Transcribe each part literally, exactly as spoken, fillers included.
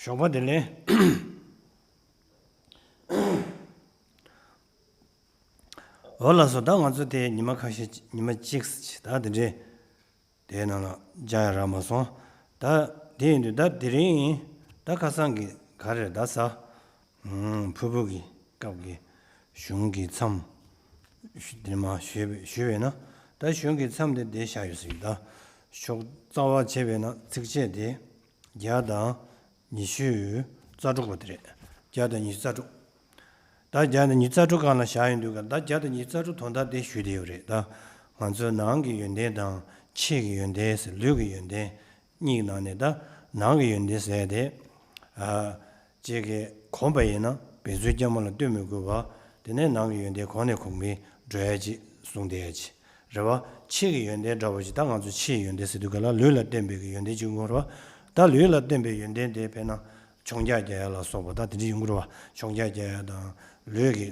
ཞོགས་པ་བདེ་ལེགས། འོ་ལགས་སོ། ད་ང་ཚོ་དེ་ཉི་མ་ཁ་ཤས་ཉི་མ་གཅིག་ད་དེ་འདྲའི་དེའི་ནང་ལ་བཅར་ཡ་རག་མ་སོང་། ད་དེ་ཡིན་དུས་ད་དེ་རིང་ད་ཁ་སང་གི་ག་རེ་ད་ས་ཕུར་བུ་གི་སྐབས་ཀྱི་གཞུང་གི་མཚམས་དེ་མ་ཞུས་པས་ཞུས་པས་ན། ད་གཞུང་གི་མཚམས་དེ་དེ་བཞག་ཡོད་ཟེར་གྱི་ད་ཤོག་རྩ་བ་བྱས་པས་ན་ཚིགས་བཅད་དེ་བརྒྱ་དང་ཉི་ཤུ་རྩ་དྲུག་པ་དེ་རེད། བརྒྱ་དང་ཉི་ཤུ་རྩ་དྲུག་ད་བརྒྱ་དང་ཉི་ཤུ་རྩ་དྲུག་སྒང་ལ་བཞག་ཡོང་དུས་ཀ་ད་བརྒྱ་དང་ཉི་ཤུ་རྩ་དྲུག་དོན་དག་དེ་ཞུས་བསྡད་ཡོད་རེད། ད་ང་ཚོའི་ནང་གི་ཡོན་ཏན་དང་ཕྱིའི་ཡོན་ཏན་ཟེར་ལུས་ཀྱི་ཡོན་ཏན་གཉིས་ནང་ནས་ད་ནང་གི་ཡོན་ཏན་ཟེར་ཏེ། ཨ་ཅིག་གིས་གོམས་པ་ཡིན་ན་འབད་རྩོལ་སྐྱེས་མ་ལ་ལྟོས་མི་དགོས་པ། དེ་ནས་ནང་གི་ཡོན་ཏན་གོང་ནས་གོང་འཕེལ་འགྲོ་ཡ་ཅིག་གསུངས་བསྡད་ཡ་ཅིག་རེད་བ། ཕྱི་གི་ཡོན་ཏན་འདྲ་བོ་ཞིག་ད་ང་ཚོ་ཕྱིའི་ཡོན་ཏན་ཟེར་དུས་ག་ལ་ལུས་ལ་བརྟེན་པའི་གི་ཡོན་ཏན་གཅིག་དགོས་རེད་བ། ད་ལུས་ལ་བརྟེན་པའི་ཡོན་ཏན་དེ་དཔེར་ན་མཆོང་རྒྱག་རྒྱག་ཡ་ལ་སོགས་པ་ད་དེ་འདྲ་ཡོང་གི་རེད་བ། མཆོང་རྒྱག་རྒྱག་ཡ་དང་ལུས་ཀྱི་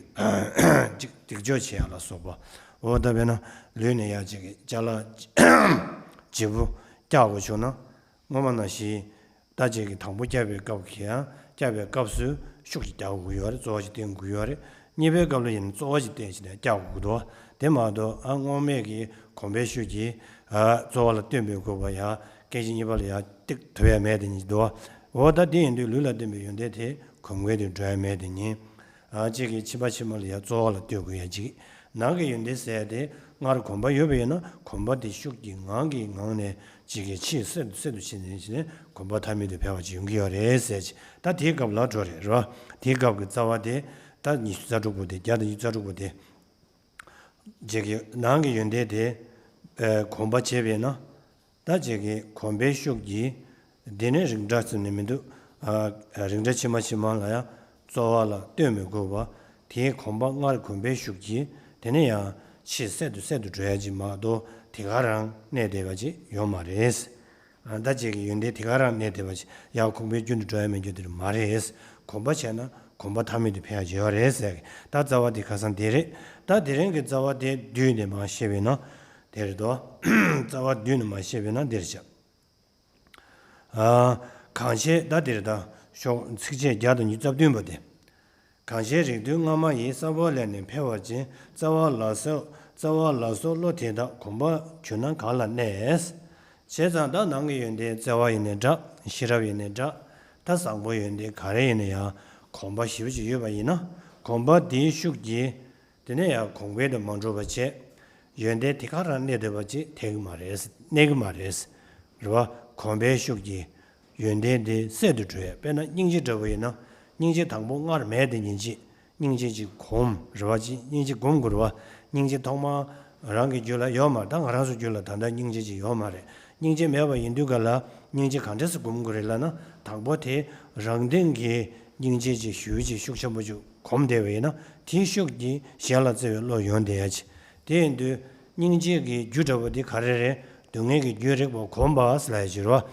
ཅིག་སྡིག་སྦྱོར་བྱེད་ཡ་ལ་སོགས་པ། འོ་ད་དཔེར་ན་ལུས་ནས་ཡ་ཅིག་གི་ཅ་ལག་བརྗེ་པོ་རྒྱག་དགོས་བྱུང་ན་སྔོན་མ་ནང་བཞིན། ད་ཅིག་གི་དང་པོ་བརྒྱབ་པའི་སྐབས་ཀྱི་ཡང་བརྒྱབ་པའི་སྐབས་སུ་ཤུགས་ཀྱིས་རྒྱག་དགོས་ཀྱི་ཡོད་རེད། རྩོལ་བ་ཞིག་བཏོན་དགོས་ཀྱི་ཡོད་རེད། གཉིས་པའི་སྐབས་ལ་ཡིན་རྩོལ་བ་ཞིག་བཏོན་བྱས་ནས་རྒྱག་དགོས་ཀྱི་འདུག་དེ་མ་གཏོགས་ཨ་སྔོན་མའི་གི་གོམས་པའི་ཤུགས་ཀྱིས་ཨ་རྩོལ་བ་ལ་བཏོན་པའི་དགོས་པ་ཡང་སྐད་ཅིག་གཉིས་པ་ལ་ཡང་ཏིག་ཐུབ་ཡ་མེད་དེ་ཉིད་འདུག་འོ་ད་དེ་ཡིན་དུས་ལུས་ལ་བརྟེན་པའི་ཡོན་ཏན་དེ་གོམས་འགལ་དུ་འགྲོ་ཡ་མེད་དེ་ཉིད། ཨ་ཅིག་གིས་ཕྱི་མ་ཕྱི་མ་ལ་ཡང་རྩོལ་བ་ལ་ལྟོས་དགོས་ཡ་ཅིག་ནང་གི་ཡོན་ཏན་ཟེར་ཡ་དེ་སྔར་གོམས་པ་ཡོད་པ་ཡིན་ན་གོམས་པ་དེ་ཤུགས་ཀྱིས་ངང་གིས་ངང་ནས་ཅིག་གིས་ཕྱིས་གསལ་དུ་གསལ་དུ་ཕྱིན་ནས་ཕྱིན་ནས་གོམས་པ་ཐ་མལ་དུ་འཕེལ་བ་ཅིག་ཡོང་གི་ཡོད་རེད་ཟེར་ཅིག་ད་དེའི་སྐབས་ལ་འགྲོ་རེད་རོ། དེའི་སྐབས་ཀྱི་རྩ་བ་དེ་ད་ཉི་ཤུ་རྩ་དྲུག་པོ་དེ་བརྒྱ་དང་ཉི་ཤུ་རྩ་དྲུག་པོ་དེ་ཅིག་གིས་ནང་གི་ཡོན་ཏན་དེ་ཨ་གོམས་པ་བྱས་པས་ན། ད་ཅིག་གིས་གོམས་པའི་ཤུགས་ཀྱིས། འདི་ནི་རིགས་འདྲ་ཟེར་ནས་མི་འདུག་ཨ་རིགས་འདྲ་ཕྱི་མ་ཕྱི་མ་ལ་ཡང་རྩོལ་བ་ལ་ལྟོས་མི་དགོས་པ། དེའི་གོམས་པ་སྔར་གོམས་པའི་ཤུགས་ཀྱིས་དེ་ནི་ཡང་ཕྱིས་གསལ་དུ་གསལ་དུ་འགྲོ་ཡ་ཅིག་མ་གཏོགས་དེ་ག་རང་གནས་བསྡད་པ་ཅིག་ཡོད་མ་རེད། ཨ་ད་ཅིག་གི་ཡོན་ཏན་དེ་ག་རང་གནས་བསྡད་པ་ཅིག་ཡང་གོམས་པའི་རྒྱུན་དུ་འགྲོ་ཡ་མེད་རྒྱུ་དེ་མ་རེད། གོམས་པ་བྱས་ན་གོམས་པ་ཐ་མལ་དུ་འཕེལ་ཡ་ཅིག་ཡོད་རེད་ཟེར་གི་ད་རྩ་བ་དེ་ཁ་སང་དེ་རེད། ད་དེ་རིང་གི་རྩ་བ་དེ་བསྡུས་ནས་མར་བཤད་པས་ན། དེ་རེད་དོ། རྩ་བ་བསྡུས་ནས་མར་བཤད་པས་ན་འདིར་བྱ། ཨ། གང་བྱས་ད་འདིར་ད་ཤོག་ཚིགས་བཅད་བརྒྱ་དང་ཉི་ཤུ་རྩ་བདུན་པ་དེ། གང་བྱས་རིགས་མཐུན་སྔ་མ་ཡི་ས་བོན་ལས་ནི་འཕེལ་བ་ཅན་རྩ་བ་ལ་སོགས་རྩ་བ་ལ་སོགས་བློ་དེ་དག་གོམས་པ་གྱུར་ན་གང་ལ་གནས། བྱས་ཙང་ད་ནང་གི་ཡོན་ཏན་བརྩེ་བ་ཡིན་ནའི་འདྲ་ཤེས་རབ་ཡིན་ནའི་འདྲ་ད་བཟང་པོ་ཡོན་ཏན་ག་རེ་ཡིན་ན་ཡང་གོམས་པ་ཞེ་པོ་ཅིག་ཡོད་པ་ཡིན་ན་གོམས་པ་དེའི་ཤུགས་ཀྱིས། དེ་ནས་ཡང་གོང་འཕེལ་དུ་མ་འགྲོ་བ་བྱས། ཡོན་ཏན་དེ་ག་རང་གནས་བསྡད་པ་ཅིག་ཐེག་གི་མ་རེད། གནས་ཀྱི་མ་རེད། རེད་བ། གོམས་པའི་ཤུགས་ཀྱིས་ཡོན་ཏན་དེ་སད་དུ་འགྲོ་ཡ། དཔེར་ན་སྙིང་རྗེ་འདྲ་བོ་ཡིན་ན། སྙིང་རྗེ་དང་པོ་སྔར་མེད་དེ་ཉིད་ཅིག་སྙིང་རྗེ་ཅིག་གོམས་རེད་བ་ཅིག་སྙིང་རྗེ་སྒོམ་དགོས་རེད་བ། སྙིང་རྗེ་ཐོག་མར་རང་གི་རྒྱུད་ལ་ཡོད་མ་རེད། ད་ང་རང་ཚོ་རྒྱུད་ལ་ད་ལྟ་སྙིང་རྗེ་ཅིག་ཡོད་མ་རེད། སྙིང་རྗེ་མེད་པ་ཡིན་དུས་ག་ལ་སྙིང་རྗེ་ག་འདྲས་སེ་སྒོམ་དགོས་རེད་ལབ་ན། དང་པོ་དེ་རང་སྟེང་གི་སྙིང་རྗེ་ཅིག་ཞེ་པོ་ཅིག་ཤུགས་ཆེན་པོ་ཅིག་གོམས་བསྡད་པ་ཡིན་ན་དེའི་ཤུགས་ཀྱིས་གཞན་ལ་བརྩེ་བའི་བློ་ཡོང་བསྡད་ཡ་ཅིག་དེ་ཡིན་དུས་སྙིང་རྗེ་གི་རྒྱུ་འདྲ་བོ་དེ་ག་རེ་རེད། སྡུག་བསྔལ་གྱི་རྒྱུན་རིག་པ་གོམས་པ་ཟེར་ལབ་ཡ་ཅིག་རེད་བ།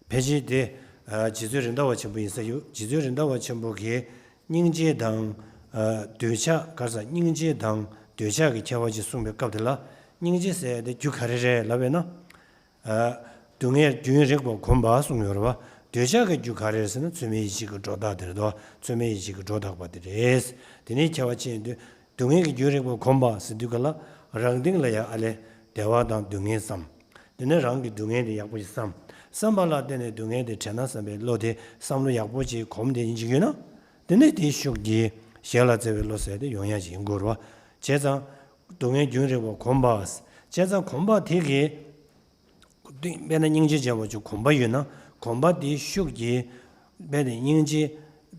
ཕལ་ཆེར་དེ་རྗེ་བཙུན་རེད་མདའ་བ་ཆེན་པོ་ཡིན་ས་ཡོད། རྗེ་བཙུན་རེད་མདའ་བ་ཆེན་པོ་གིས་སྙིང་རྗེ་དང་འདོད་ཆགས་ག་རེ་ཟ་སྙིང་རྗེ་དང་འདོད་ཆགས་ཀྱི་ཁྱད་པར་ཅིག་གསུངས་པའི་སྐབས་དེ་ལ་སྙིང་རྗེ་ཟེར་ཡ་དེ་རྒྱུ་ག་རེ་རེད་ལབ་པས་ན། སྡུག་བསྔལ་རྒྱུན་རིག་པ་གོམས་པ་གསུངས་ཡོད་རེད་བ། འདོད་ཆགས་ཀྱི་རྒྱུ་ག་རེ་རེད་ཟེར་ན་ཚད་མེད་ཡེ་ཤེས་ཀྱི་སྒྲོ་བཏགས་དེ་རེད་དོ། ཚད་མེད་ཡེ་ཤེས་ཀྱི་སྒྲོ་བཏགས་པ་དེ་རེད། དེ་ནས་ཁྱད་པར་ཕྱེ་ཡོང་དུས་སྡུག་བསྔལ་གྱི་རྒྱུན་རིག་པ་གོམས་པ་ཟེར་དུས་ག་ལ་རང་སྟེང་ལ་ཡང་ཨ་ལས་བདེ་བ་དང་སྡུག་བསྔལ་བསམ། དེ་ནས་རང་གི་སྡུག་བསྔལ་དེ་ཡག་པོ་ཞིག་བསམ། བསམ་པ་ལ་བརྟེན་ནས་སྡུག་བསྔལ་དེ་དྲན་ན་བསམ་པའི་བློ་དེ་བསམ་བློ་ཡག་པོ་ཅིག་གོམས་དེ་ཡིན་གྱི་ཡོད་ན། དེ་ནས་དེའི་ཤུགས་ཀྱིས་གཞན་ལ་བརྩེ་བའི་བློ་ཟེར་དེ་ཡོང་ཡ་ཅིག་ཡིན་དགོས་རེད་བ། བྱས་ཙང་སྡུག་བསྔལ་རྒྱུན་རིག་པ་གོམས་པ། བྱས་ཙང་གོམས་པ་དེ་གིས། དཔེར་ན་སྙིང་རྗེ་ཅན་པོ་ཅིག་གོམས་པ་ཡོད་ན་གོམས་པ་དེའི་ཤུགས་ཀྱིས་དཔེར་ན་སྙིང་རྗེ་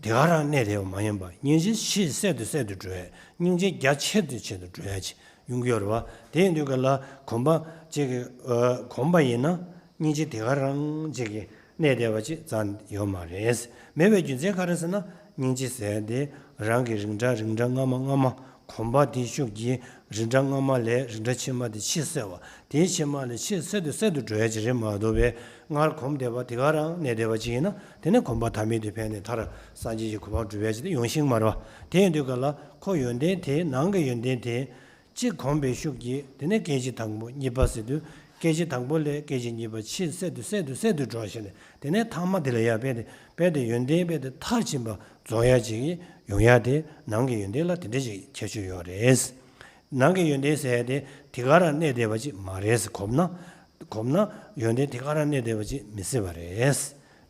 དེ་ག་རང་གནས་བསྡད་པ་མ་ཡིན་པ་སྙིང་རྗེ་ཕྱིས་གསལ་དུ་གསལ་དུ་འགྲོ་ཡ། སྙིང་རྗེ་རྒྱ་ཆེ་དུ་ཆེ་དུ་འགྲོ་ཡ་ཅིག་ཡོང་གི་ཡོད་རེད་བ། དེ་ཡིན་དུས་ག་ལ་གོམས་པ་ཅིག་གིས་གོམས་པ་ཡིན་ན་སྙིང་རྗེ་དེ་ག་རང་ཅིག་གིས་གནས་བསྡད་པ་ཅིག་རྩ་ཡོད་མ་རེད། མེད་པའི་རྒྱུ་མཚན་ག་རེ་ཟེར་ན་སྙིང་རྗེ་ཟེར་དེ་རང་གི་རིགས་འདྲ་རིགས་འདྲ་སྔ་མ་སྔ་མ། གོམས་པ་དེའི་ཤུགས་ཀྱིས་རིགས་འདྲ་སྔ་མ་ལས་རིགས་འདྲ་ཕྱི་མ་དེ་ཕྱིས་གསལ་བ། དེའི་ཕྱི་མ་ལས་ཕྱིས་གསལ་དུ་གསལ་དུ་འགྲོ་ཡ་ཅིག་རེད་མ་གཏོགས་པའི་སྔར་གོམས་བསྡད་པ་དེ་ག་རང་གནས་བསྡད་པ་ཅིག་ཡིན་ན་དེ་ནི་གོམས་པ་ཐ་མལ་དུ་འཕེལ་ནས་མཐར་སངས་རྒྱས་ཀྱི་གོ་འཕང་སྒྲུབ་ཡ་ཅིག་དེ་ཡོང་ཤེས་མ་རེད་བ། དེ་ཡིན་དུས་ག་ལ་ཁོ་ཡོན་ཏན་དེ་ནང་གི་ཡོན་ཏན་དེ་གཅིག་གོམས་པའི་ཤུགས་ཀྱིས་དེ་ནས་སྐད་ཅིག་དང་པོ་གཉིས་པ་ཟེར་དུས་ སྐད་ཅིག་དང་པོ་ལས་སྐད་ཅིག་གཉིས་པ་ཕྱིར་གསལ་དུ་གསལ་དུ་གསལ་དུ་འགྲོ་བཞིན་ནས། དེ་ནས་ཐ་མ་དེ་ལ་ཡང་རྦད་དེ་རྦད་དེ་ཡོན་ཏན་རྦད་དེ་མཐར་ཕྱིན་པ་རྫོགས་ཡ་ཅིག་ཡོང་ཡ་དེ་ནང་གི་ཡོན་ཏན་ལ་དེ་འདྲ་ཅིག་ཁྱད་ཆོས་ཡོད་རེད། ནང་གི་ཡོན་ཏན་ཟེར་ཡ་དེ་དེ་ག་རང་གནས་བསྡད་པ་ཅིག་མ་རེད། གོམས་ན་གོམས་ན་ཡོན་ཏན་དེ་ག་རང་གནས་བསྡད་པ་ཅིག་མི་སྲིད་པ་རེད།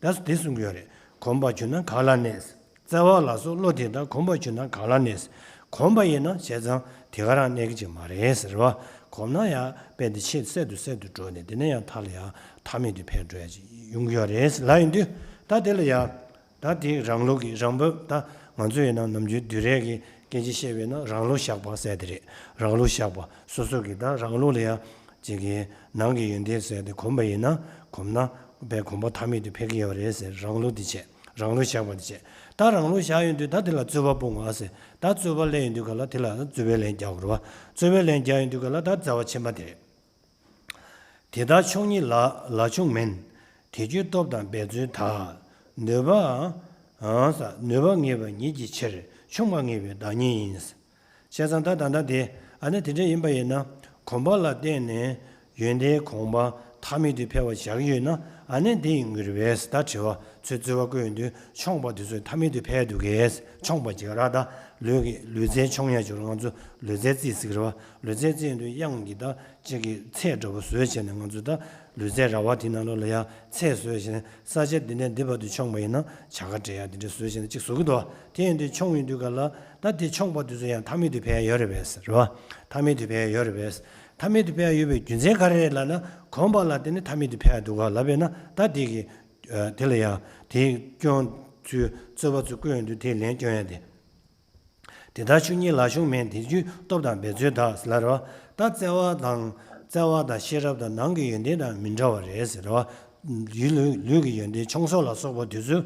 ད་དེ་གསུང་གི་ཡོད་རེད། གོམས་པར་གྱུར་ན་གང་ལ་གནས། བརྩེ་བ་ལ་སོགས་བློ་དེ་དག་གོམས་པར་གྱུར་ན་གང་ལ་གནས། གོམས་པ་ཡིན་ན་བྱས་ཙང་དེ་ག་རང་གནས་ཀྱི་ཅིག་མ་རེད་ཟེར་བ། གོམས་ན་ཡང་རྦད་དེ་ཕྱིར་གསལ་དུ་གསལ་དུ་འགྲོ་ནས། དེ་ནས་ཡང་མཐའ་ལ་ཡང་ཐ་མལ་དུ་འཕེལ་འགྲོ་ཡ་ཅིག་ཡོང་གི་ཡོད་རེད་ལབ་ཡོང་དུས། ད་དེ་ལ་ཡང་ད་དེ་རང་ལུགས་ཀྱི་རང་བབས། ད་ང་ཚོ་ཡིན་ན་ནམ་རྒྱུན་བདུད་རལ་གྱི་སྐད་ཆ་བཤད་པས་ན་རང་ལུགས་བཞག་པ་ཟེར་དེ་རེད། རང་ལུགས་བཞག་པ་སོ་སོ་གི་ད་རང་ལུགས་ལ་ཡང་ཅིག་གི་ནང་གི་ཡོན་ཏན་ཟེར་དེ་གོམས་པ་ཡིན་ན་གོམས་ན་རྦད་གོམས་པ་ཐ་མལ་དུ་འཕེལ་གྱི་ཡོད་རེད་ཟེར། རང་ལུགས་དེ་བྱས། རང་ལུགས་བཞག་པ་དེ་བྱས། ད་རང་ལུགས་བཞག་ཡོང་དུས་ད་དེ་ལ་རྩོད་པ་སྤོང་བ་ཟེར། ད་རྩོད་པ་སླེབས་ཡོང་དུས་ག་ལ་དེ་ལ་རྩོད་པའི་ལན་རྒྱག་དགོས་རེད་བ། རྩོད་པའི་ལན་རྒྱག་ཡོང་དུས་ག་ལ་ད་རྩ་བ་ཕྱི་མ་དེ་རེད། དེ་ལྟར་ཕྱོགས་གཉིས་ལ་ལ་ཆུང་མིན། དེ་རྒྱུ་སྟོབས་དང་འབད་རྩོལ་དག། ནུས་པ་ཨང་ས་ནུས་པ་ངེས་པ་ཉིད་ཀྱི་ཕྱིར། ཆུང་བ་ངེས་པའི་བདག་ཉིད་ཡིན། བྱས་ཙང་ད་ད་ལྟ་དེ་ཨ་ནི་དེ་འདྲ་ཡིན་པ་ཡིན་ན། གོམས་པ་ལ་བརྟེན་ནས་ཡོན་ཏན་གོམས་པ་ཐ་མལ་དུ་འཕེལ་བ་བཞག་ཡོད་ན། ཨ་ནི་འདི་ཡི་དངོས་རིགས་བས། ད་དྲི་བ་ཚོས་རྩོད་པ་བཀོད་ཡོང་དུས་མཆོང་བ་དེ་ཚོ་ཐ་མལ་དུ་འཕེལ་འདུག་གས། མཆོང་བ་ཅིག་ར་ད་ལུས་ཀྱི་ལུས་རྩལ་མཆོང་ཡ་ཅིག་ར། ང་ཚོ་ལུས་རྩལ་རྩེད་ཟེར་གི་རེད་བ། ལུས་རྩལ་རྩེད་ཡོང་དུས་གཡང་གི་ད་ཅིག་གི་ཚད་འདྲ་པོ་བཟོས་བྱས་ནས། ང་ཚོ་ད་ལུས་རྩལ་ར་བ་དེ་ནང་ལོགས་ལ་ཡ་ཚད་བཟོས་བྱས་ནས། ས་ཆ་འདི་ནས་འདི་བར་དུ་མཆོང་བ་ཡིན་ན་བྱ་དགའ་སྤྲད་ཡ་དེ་འདྲ་བཟོས་བྱས་ནས་ཅིག་བཟོ་གི་འདུག་བ། དེ་ཡིན་དུས་མཆོང་ཡོང་དུས་ག་ལ་ད་དེ་མཆོང་བ་དེ་ཚོ་ཡང་ཐ་མལ་དུ་འཕེལ་ཡ་ཡོད་རེད་པས་རེད་བ། ཐ་མལ་དུ་འཕེལ་ཡ་ཡོད་རེད་པས། ཐ་མལ་དུ་འཕེལ་ཡ་ཡོད་པའི་རྒྱུ་མཚན་ག་རེ་རེད་ལབ་ན། གོམས་པ་ལ་བརྟེན་ནས་ཐ་མལ་དུ་འཕེལ་ཡ་འདུག་ག་ལབ་པས་ན། ད་དེ་གི་དེ་ལ་ཡང་དེ་སྐྱོན་ཚུལ་རྩོད་པ་ཚུལ་བཀོད་ཡོང་དུས་དེ་ལན་སྐྱོན་ཡ་དེ། དེ་ལྟར་ཆོས་ཉིད་ལ་ཆུང་མིན། དེ་རྒྱུ་སྟོབས་དང་འབད་རྩོལ་དག་ཟེར་ལབ་རེད་བ། ད་བརྩེ་བ་དང་བརྩེ་བ་དང་ཤེས་རབ་དང་ནང་གི་ཡོན་ཏན་དང་མི་འདྲ་བ་རེད་ཟེར་རེད་བ། ཡུལ་ལུས་ལུས་ཀྱི་ཡོན་ཏན་མཆོང་ཟོག་ལ་སོགས་པ་དེ་ཚོ་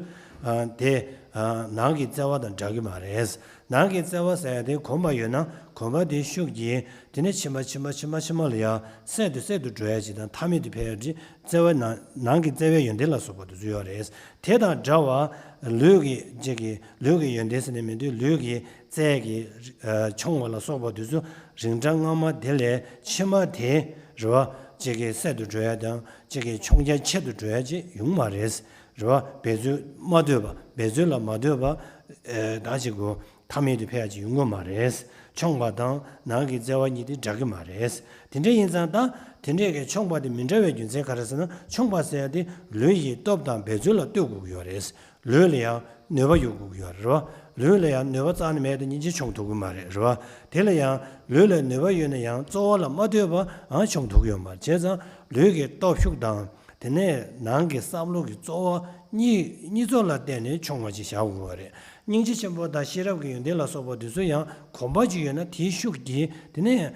དེ་ནང་གི་བརྩེ་བ་དང་འདྲ་གི་མ་རེད། ནང་གི་བརྩེ་བ་ཟེར་ཡ་དེ་གོམས་པ་ཡོད་ན་གོམས་པ་དེའི་ཤུགས་ཀྱིས་དེ་ནས་ཕྱི་མ་ཕྱི་མ་ཕྱི་མ་ཕྱི་མ་ལ་ཡང་གསལ་དུ་གསལ་དུ་འགྲོ་ཡ་ཅིག་དང་ཐ་མལ་དུ་འཕེལ་ཡ་ཅིག་བརྩེ་བ་ནང་ནང་གི་བརྩེ་བའི་ཡོན་ཏན་ལ་སོགས་པ་དེ་ཚོ་ཡོད་རེད། དེ་དང་འདྲ་བ་ལུས་ཀྱི་ཅིག་གི་ལུས་ཀྱི་ཡོན་ཏན་ཟེར་ནས་མི་འདུག་ལུས་ཀྱི་རྩལ་གྱི་མཆོང་བ་ལ་སོགས་པ་དེ་ཚོ་རིང་གྲངས་སྔ་མ་དེ་ལས་ཕྱི་མ་དེ་རེད་བ། ཅིག་གི་གསལ་དུ་འགྲོ་ཡ་དང་ཅིག་གི་མཆོང་རྒྱ་ཆེ་དུ་འགྲོ་ཡ་ཅིག་ཡོང་མ་རེད། རེད་བ། འབད་རྩོལ་མ་ལྟོས་པ། འབད་རྩོལ་ལ་མ་ལྟོས་པ། ད་ཅིག་གོ་ཐ་མལ་དུ་འཕེལ་ཡ་ཅིག་ཡོང་གི་མ་རེད། མཆོང་བ་དང་ནང་གི་བརྩེ་བ་གཉིས་དེ་འདྲ་གི་མ་རེད། དེ་འདྲ་ཡིན་ཙང་ད་དེ་འདྲས་ཀྱི་མཆོང་བ་དེ་མི་འདྲ་བའི་རྒྱུ་མཚན་ག་རེ་ཟེར་ན། མཆོང་བ་ཟེར་ཡ་དེ་ལུས་ཀྱི་སྟོབས་དང་འབད་རྩོལ་ལ་ལྟོས་དགོས་ཀྱི་ཡོད་རེད། ལུས་ལ་ཡང་ནུས་པ་ཡོད་དགོས་ཀྱི་ཡོད་རེད་བ། ལུས་ལ་ཡང་ནུས་པ་རྩ་ནས་མེད་དེ་སྙིང་རྗེ་མཆོང་ཐུབ་ཀྱི་མ་རེད། རེད་བ། དེ་ལ་ཡང་ལུས་ལ་ནུས་པ་ཡོད་ན་ཡང་རྩོལ་བ་ལ་མ་ལྟོས་པ་ཨང་མཆོང་ཐུབ་ཀྱི་ཡོད་མ་རེད། བྱས་ཙང་ལུས་ཀྱི་སྟོབས་ཤུགས་དང་། དེ་ནས་ནང་གི་བསམ་བློ་གི་རྩོལ་བ་གཉིས་གཉིས་ཚོགས་ལ་བརྟེན་ནས་མཆོང་བ་ཅིག་བཞག་དགོས་པ་རེད། སྙིང་རྗེ་ཆེན་པོ་དང་ཤེས་རབ་ཀྱི་ཡོན་ཏན་ལ་སོགས་པ་དེ་ཚོ་ཡང་གོམས་པ་ཅིག་ཡོད་ན་དེའི་ཤུགས་ཀྱིས་དེ་ནས་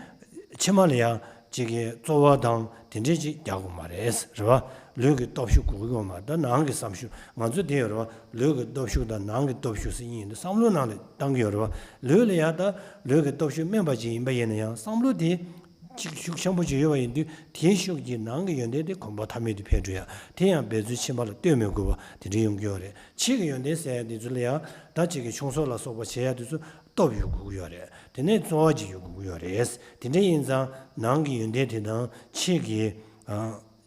ཕྱི་མ་ལ་ཡང་ཅིག་གི་རྩོལ་བ་དང་དེ་འདྲས་ཅིག་རྒྱག་དགོས་མ་རེད། རེད་བ། ལུས་ཀྱི་སྟོབས་ཤུགས་དགོས་ཀྱི་ཡོད་མ་རེད། ད་ནང་གི་བསམ་ཤུགས་ང་ཚོ་དེ་ཡོད་རེད་བ། ལུས་ཀྱི་སྟོབས་ཤུགས་དང་ནང་གི་སྟོབས་ཤུགས་ཟེར་གཉིས་ཡིན་དུས་བསམ་བློ་ནང་ལ་བཏང་གི་ཡོད་རེད་བ། ལུས་ལ་ཡང་ད་ལུས་ཀྱི་སྟོབས་ཤུགས་དམན་པ་ཅིག་ཡིན་པ་ཡིན་ན་ཡང་བསམ་བློ་དེ། ཅིག་ཤུགས་ཆེན་པོ་ཅིག་ཡོད་པ་ཡིན་དུས་དེའི་ཤུགས་ཀྱིས་ནང་གི་ཡོན་ཏན་དེ་གོམས་པ་ཐ་མལ་དུ་འཕེལ་འགྲོ་ཡ། དེ་ཡང་འབད་རྩོལ་ཕྱི་མ་ལ་ལྟོས་མི་དགོས་པ་དེ་འདྲ་ཡོང་གི་ཡོད་རེད། ཕྱི་གི་ཡོན་ཏན་ཟེར་ཡ་དེ་ཚོ་ལ་ཡང་ད་ཅིག་གི་མཆོང་ཟོག་ལ་སོགས་པ་བྱེད་ཡ་དེ་ཚོ་སྟོབས་ཡོད་དགོས་ཀྱི་ཡོད་རེད། དེ་ནས་རྩོལ་བ་ཅིག་ཡོད་དགོས་ཀྱི་ཡོད་རེད། དེ་འདྲ་ཡིན་ཙང་ནང་གི་ཡོན་ཏན་དེ་དང་ཕྱི་གི་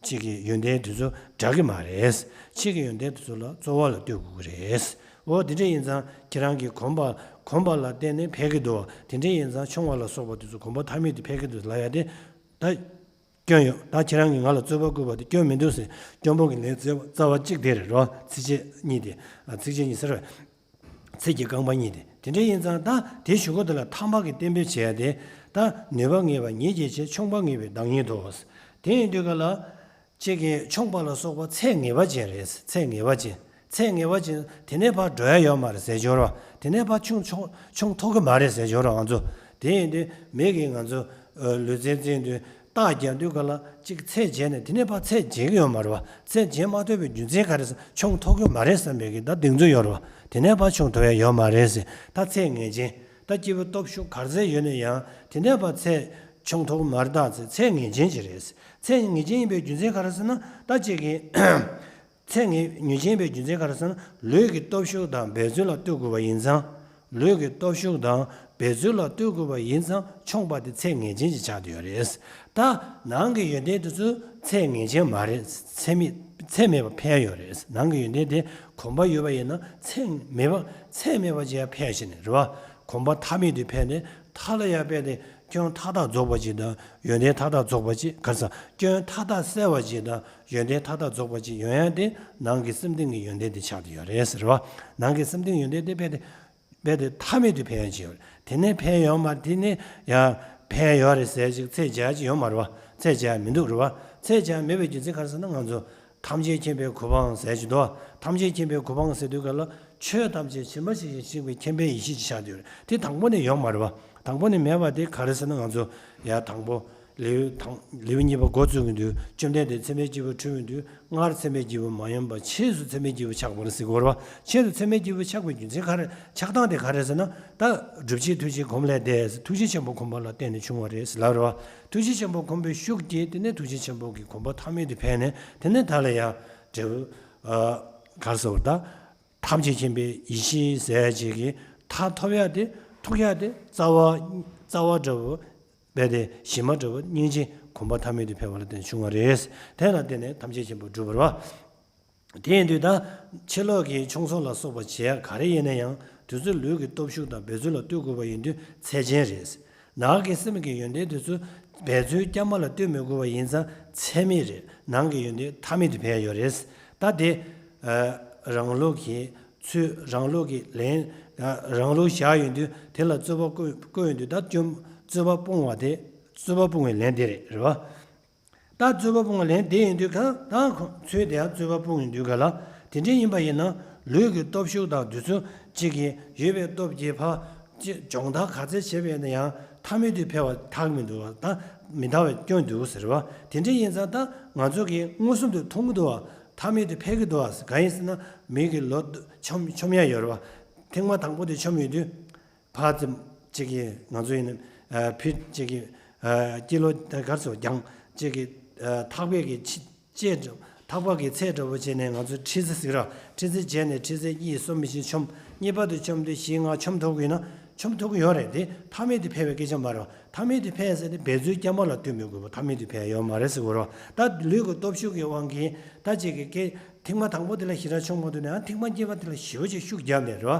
ཕྱི་གི་ཡོན་ཏན་དེ་ཚོ་འདྲ་གི་མ་རེད། ཕྱི་གི་ཡོན་ཏན་དེ་ཚོ་ལ་རྩོལ་བ་ལ་ལྟོས་དགོས་ཀྱི་རེད། འོ་དེ་འདྲ་ཡིན་ཙང་ཁྱེད་རང་གིས་གོམས་པ་གོམས་པ་ལ་བརྟེན་ནས་འཕེལ་གྱི་འདུག་དེ་འདྲ་ཡིན་ཙང་མཆོང་བ་ལ་སོགས་པ་དེ་ཚོ་གོམས་པ་ཐ་མལ་དུ་འཕེལ་གྱི་འདུག་ལབ་ཡ་དེ་ད་སྐྱོན་ཡོད། ད་ཁྱེད་རང་གིས་ང་ལ་རྩོད་པ་བསྐུལ་བ་དེ་སྐྱོན་མི་འདུག་ཟེར། སྐྱོན་པོ་གི་ལན་རྩ་བ་རྩ་བ་གཅིག་དེ་རེད་རོ། ཚིགས་བཅད་གཉིས་དེ། ཚིགས་བཅད་གཉིས་ཟེར་བས། ཚིགས་ཀྱི་རྐང་པ་གཉིས་དེ། དེ་འདྲ་ཡིན་ཙང་ད་དེ་གཞུག་གུ་དེ་ལ་ཐ་མ་གི་གཏན་འབེབས་བྱས་ཏེ། ད་ནུས་པ་ངེས་པ་ཉིད་ཀྱི་ཕྱིར། མཆོང་བ་ངེས་པའི་བདག་ཉིད་དོ། དེ་ཡིན་དུས་ག་ལ། གཅིག་གིས་མཆོང་བ་ལ་སོགས་པ་ཚད་ངེས་པ་ཅན་རེད། ཚད་ངེས་པ་ཅན། ཚད་ངེས་པ་ཅན་དེ་ནས་ཕར་འགྲོ་ཡ་ཡོད་མ་རེད་ཟེར་འཇོག་རོགས། དེ་ནས་ཕར་མཆོང་མཆོང་མཆོང་ཐུབ་ཀྱི་མ་རེད་ཟེར་འཇོག་རོགས་ང་ཚོ། དེ་ཡིན་དུས་མི་གིས་ང་ཚོ་ལུས་རྩལ་རྩེད་དུས་རྟགས་རྒྱག་དུས་ག་ལ་གཅིག་ཚད་བརྗེས་ནས་དེ་ནས་ཕར་ཚད་བརྗེ་གི་ཡོད་མ་རེད་བ། ཚད་བརྗེ་མ་ཐུབ་པའི་རྒྱུ་མཚན་ག་རེ་ཟེར། མཆོང་ཐུབ་ཀྱི་མ་རེད་བསམ་པའི་གི་ད་གདེང་ཚོད་ཡོད་རེད་བ། དེ་ནས་ཕར་མཆོང་ཐུབ་ཡ་ཡོད་མ་རེད་ཟེར། ད་ཚད་ངེས་ཅན། ད་སྐྱེས་བུ་སྟོབས་ཤུགས་ག་ཚད་ཡོད་ན་ཡང་དེ་ནས་ཕར་ཚད་མཆོང་ཐུབ་ཀྱི་མ་རེད། ད་ཚད་ཚད་ངེས་ཅན་ཅིག་རེད། ཚད་ངེས་ཅན་ཡིན་པའི་རྒྱུ་མཚན་ག་རེ་ཟེར་ན། ད་གཅིག་གིས་ཚད་ངེས་ངེས་ཅན་ཡིན་པའི་རྒྱུ་མཚན་ག་རེ་ཟེར་ན། ལུས་ཀྱི་སྟོབས་ཤུགས་དང་འབད་རྩོལ་ལ་ལྟོས་དགོས་པ་ཡིན་ཙང་། ལུས་ཀྱི་སྟོབས་ཤུགས་དང་ འབད་རྩོལ་ལ་ལྟོས་དགོས་པ་ཡིན་ཙང་མཆོངས་པ་དེ་ཚད་ངེས་ཅན་ཅིག་ཆགས་བསྡད་ཡོད་རེད། ད་ནང་གི་ཡོན་ཏན་དེ་ཚོ་ཚད་ངེས་ཅན་མ་རེད། ཚད་མེད་ཚད་མེད་པ་འཕེལ་ཡོད་རེད། ནང་གི་ཡོན་ཏན་དེ་གོམས་པ་ཡོད་པ་ཡིན་ན་ཚད་མེད་པ་ཚད་མེད་པ་ཅིག་ཡང་འཕེལ་བཞིན་རེད་བ། གོམས་པ་མཐའ་མེད་དུ་འཕེལ་ནས་མཐའ་ལ་ཡང་འཕེལ་ཏེ་སྐྱོན་མཐའ་དག་རྫོགས་པ་ཅིག་དང་ཡོན་ཏན་མཐའ་དག་རྫོགས་པ་ཅིག་ག་རེ་ཟེར། སྐྱོན་མཐའ་དག་བསལ་བ་ཅིག་དང་ཡོན་ཏན་མཐའ་དག་རྫོགས་པ་ཅིག་ཡོང་ཡ་དེ་ནང་གི་སེམས་གཏིང་གི་ཡོན་ཏན་དེ་ཆགས་བསྡད་ཡོད་རེད་ཟེར་བ། ནང་གི་སེམས་གཏིང་ཡོན་ཏན་དེ་འཕེལ་ཏེ་འཕེལ་ཏེ་མཐའ་མེད་དུ་འཕེལ་ཡ་ཅིག་ཡོད་རེད། དེ་ནས་འཕེལ་ཡོད་མ་རེད། དེ་ནས་ཡང་འཕེལ་ཡོད་རེད་ཟེར་ཅིག་ཚད་འཇལ་ཅིག་ཡོད་མ་རེད་བ། ཚད་འཇལ་མི་འདུག་རེད་བ། ཚད་འཇལ་མེད་པའི་རྒྱུ་མཚན་ག་རེ་ཟེར་ན་ང་ཚོ་ཐམས་ཅད་མཁྱེན་པའི་གོ་འཕང་ཟེར་གྱི་འདུག་ཐམས་ཅད་མཁྱེན་པའི་གོ་འཕང་ཟེར་དུས་ག་ལ་ཆོས་ཐམས་ཅད་ཇི་མ་ཇི་བཞིན་གཤེགས་པའི་མཁྱེན་པའི་ཡེ་ཤེས་ཅིག་ཆགས་བསྡད་ཡོད་རེད། དེ་དང་པོ་ནས་ཡོད་མ་རེད་བ། དང་པོ་ནས་མེད་པ་དེ་ག་རེ་ཟེར་ན་ང་ཚོ་ཡ་དང་པོ་ལེའུ་དང་ལེའུ་གཉིས་པ་འགོ་བཙུགས་ཀྱི་འདུག་བཅོམ་ལྡན་འདས་ཚད་མའི་སྐྱེས་བུ་འཁྲུལ་བའི་དུས་སྔར་ཚད་མའི་སྐྱེས་བུ་མ་ཡིན་པ་ཕྱིས་སུ་ཚད་མའི་སྐྱེས་བུ་ཆགས་པར་ཟེར་གྱི་ཡོད་རེད་བ། ཕྱིས་སུ་ཚད་མའི་སྐྱེས་བུ་ཆགས་པའི་རྒྱུ་མཚན་ག་རེ་ཆགས་སྟངས་དེ་ག་རེ་ཟེར་ན། ད་སྒྲུབ་བྱེད་ཐུགས་རྗེ་གོམས་ལས་འདས་ཟེར་ཐུགས་རྗེ་ཆེན་པོ་གོམས་པ་ལ་བརྟེན་ནས་བྱུང་བ་རེད་ཟེར་ལབ་རེད་བ། ཐུགས་རྗེ་ཆེན་པོ་གོམས་པའི་ཤུགས་ཀྱིས་དེ་ནས་ཐུགས་རྗེ་ཆེན་པོ་གི་གོམས་པ་མཐའ་མེད་དུ་འཕེལ་ནས་དེ་ནས་ད་ལ་ཡང་འབྲས་བུ་ཨ་ག་རེ་ཟེར་བ་ད། ཐམས་ཅད་མཁྱེན་པའི་ཡེ་ཤེས་ཟེར་ཡ་ཅིག་གི་མཐར་ཐོབ་ཡ་དེ་ཐུག་ཡ་དེ་རྩ་བ་རྩ་བ་འདྲ་བོ་རྦད་དེ་གཞི་མ་འདྲ་བོ་སྙིང་རྗེ་གོམས་པ་མཐའ་མེད་དུ་འཕེལ་བ་ལ་བརྟེན་བྱུང་བ་རེད། དེ་ལ་བརྟེན་ནས་ཐམས་ཅད་མཁྱེན་པ་འགྲུབ་པ་རེད་བ། དེ་ཡིན་དུས་ད་ཕྱི་ལོགས་ཀྱི་མཆོང་ཚོར་ལ་སོགས་པ་བྱེད་ཡ་ག་རེ་ཡིན་ན་ཡང་དུས་ཚོད་ལུས་ཀྱི་སྟོབས་ཤུགས་དང་འབད་རྩོལ་ལ་ལྟོས་དགོས་པ་ཡིན་དུས་ཚད་ཅན་རེད། ནང་གི་སེམས་ཀྱི་ཡོན་ཏན་དེ་ཚོ་འབད་རྩོལ་རྐྱང་པ་ལ་ལྟོས་མི་དགོས་པ་ཡིན་ཙང་ཚད་མེད་རེད། ནང་གི་ཡོན་ཏན་མཐའ་མེད་དུ་འཕེལ་ཡོད་རེད། ད་དེ་ཨ་རང་ལུགས་ཀྱི་ཚུལ་རང་ལུགས་ཀྱི་ལན་ཨ་རང་ལུགས་བཞག་ཡོང་དུས་དེ་ལ་རྩོད་པ་བཀོད་བཀོད་ཡོང་དུས་ད་རྩོད་རྩོད་པ་སྤོང་བ་དེ་རྩོད་པ་སྤོང་བའི་ལན་དེ་རེད་རེད་བ། ད་རྩོད་པ་སྤོང་བ་ལན་དེ་ཡིན་དུས་ག་ད་ཁོ་ཚོས་དེ་ཡང་རྩོད་པ་སྤོང་ཡིན་དུས་ག་ལ་དེ་འདྲ་ཡིན་པ་ཡིན་ན་ལུས་ཀྱི་སྟོབས་ཤུགས་དང་དུས་ཚོད་གཅིག་གིས་ཡོད་པའི་སྟོབས་ཀྱིས་ཕ་ཅི་སྦྱོང་བརྡར་ག་ཚད་བྱས་པ་ཡིན་ན་ཡང་མཐའ་མེད་དུ་འཕེལ་བ་ཐག་མི་འདུག་བ། ད་མི་འདའ་བའི་སྐྱོན་འདུག་ཟེར་བ། དེ་འདྲ་ཡིན་ཙང་ད་ང་ཚོ་གིས་མངོན་སུམ་དུ་མཐོང་གི་འདུག་བ། མཐའ་མེད་དུ་འཕེལ་གི་འདུག་བ། གང་ཡིན་ཟེར་ན་མི་གི་ལོ་ཆོམ་ཆོམ་ཡ་ཡོད་རེད་བ། ཐེངས་མ་དང་པོ་དེ་ཆོམ་ཡོང་དུས། ཕར་ཙམ་གཅིག་གིས་ང་ཚོ་ཡིན་ན་ཕི་གཅིག་གིས་སྐྱིད་ལོ་གར་སོ་རྒྱང་གཅིག་གིས་ཐག་པས་ཀྱི་ལྕེ་ཐག་པ་གི་ཚད་འདྲ་བོ་བྱས་ནས་ང་ཚོ་ཁྲི་ཚེ་ཟིག་ར་ཁྲི་ཚེ་བྱས་ནས་ཁྲི་ཚེ་གཉིས་གསུམ་བཞི་ཆོམ་གཉིས་པ་དུ་ཆོམ་དུ་བཞི་ལྔ་ཆོམ་ཐུབ་ཀྱི་ཡིན་ན་ཆོམ་ཐུབ་ཀྱི་ཡོད་རེད། དེ་མཐའ་མེད་དུ་འཕེལ་བའི་སྐད་ཆ་མ་རེད། མཐའ་མེད་དུ་འཕེལ་ཟེར་ཏེ་འབད་རྩོལ་རྐྱང་པ་ལ་ལྟོས་མི་དགོས་པ་མཐའ་མེད་དུ་འཕེལ་ཡོད་མ་རེད་ཟེར་དགོས་རེད། ད་ལུས་ཀྱི་སྟོབས་ཤུགས་ཀྱི་དབང་གིས་ད་གཅིག་གིས་སྐད་ཐེངས་མ་དང་པོ་དེ་ལ་ཞེ་དྲག་ཆོམ་མ་ཐུབ་ན་ཡང་ཐེངས་མ་གཉིས་པ་དེ་ལ་ཞེ་པོ་ཅིག་ཤུགས་རྒྱབ་ནས་རེད་བ།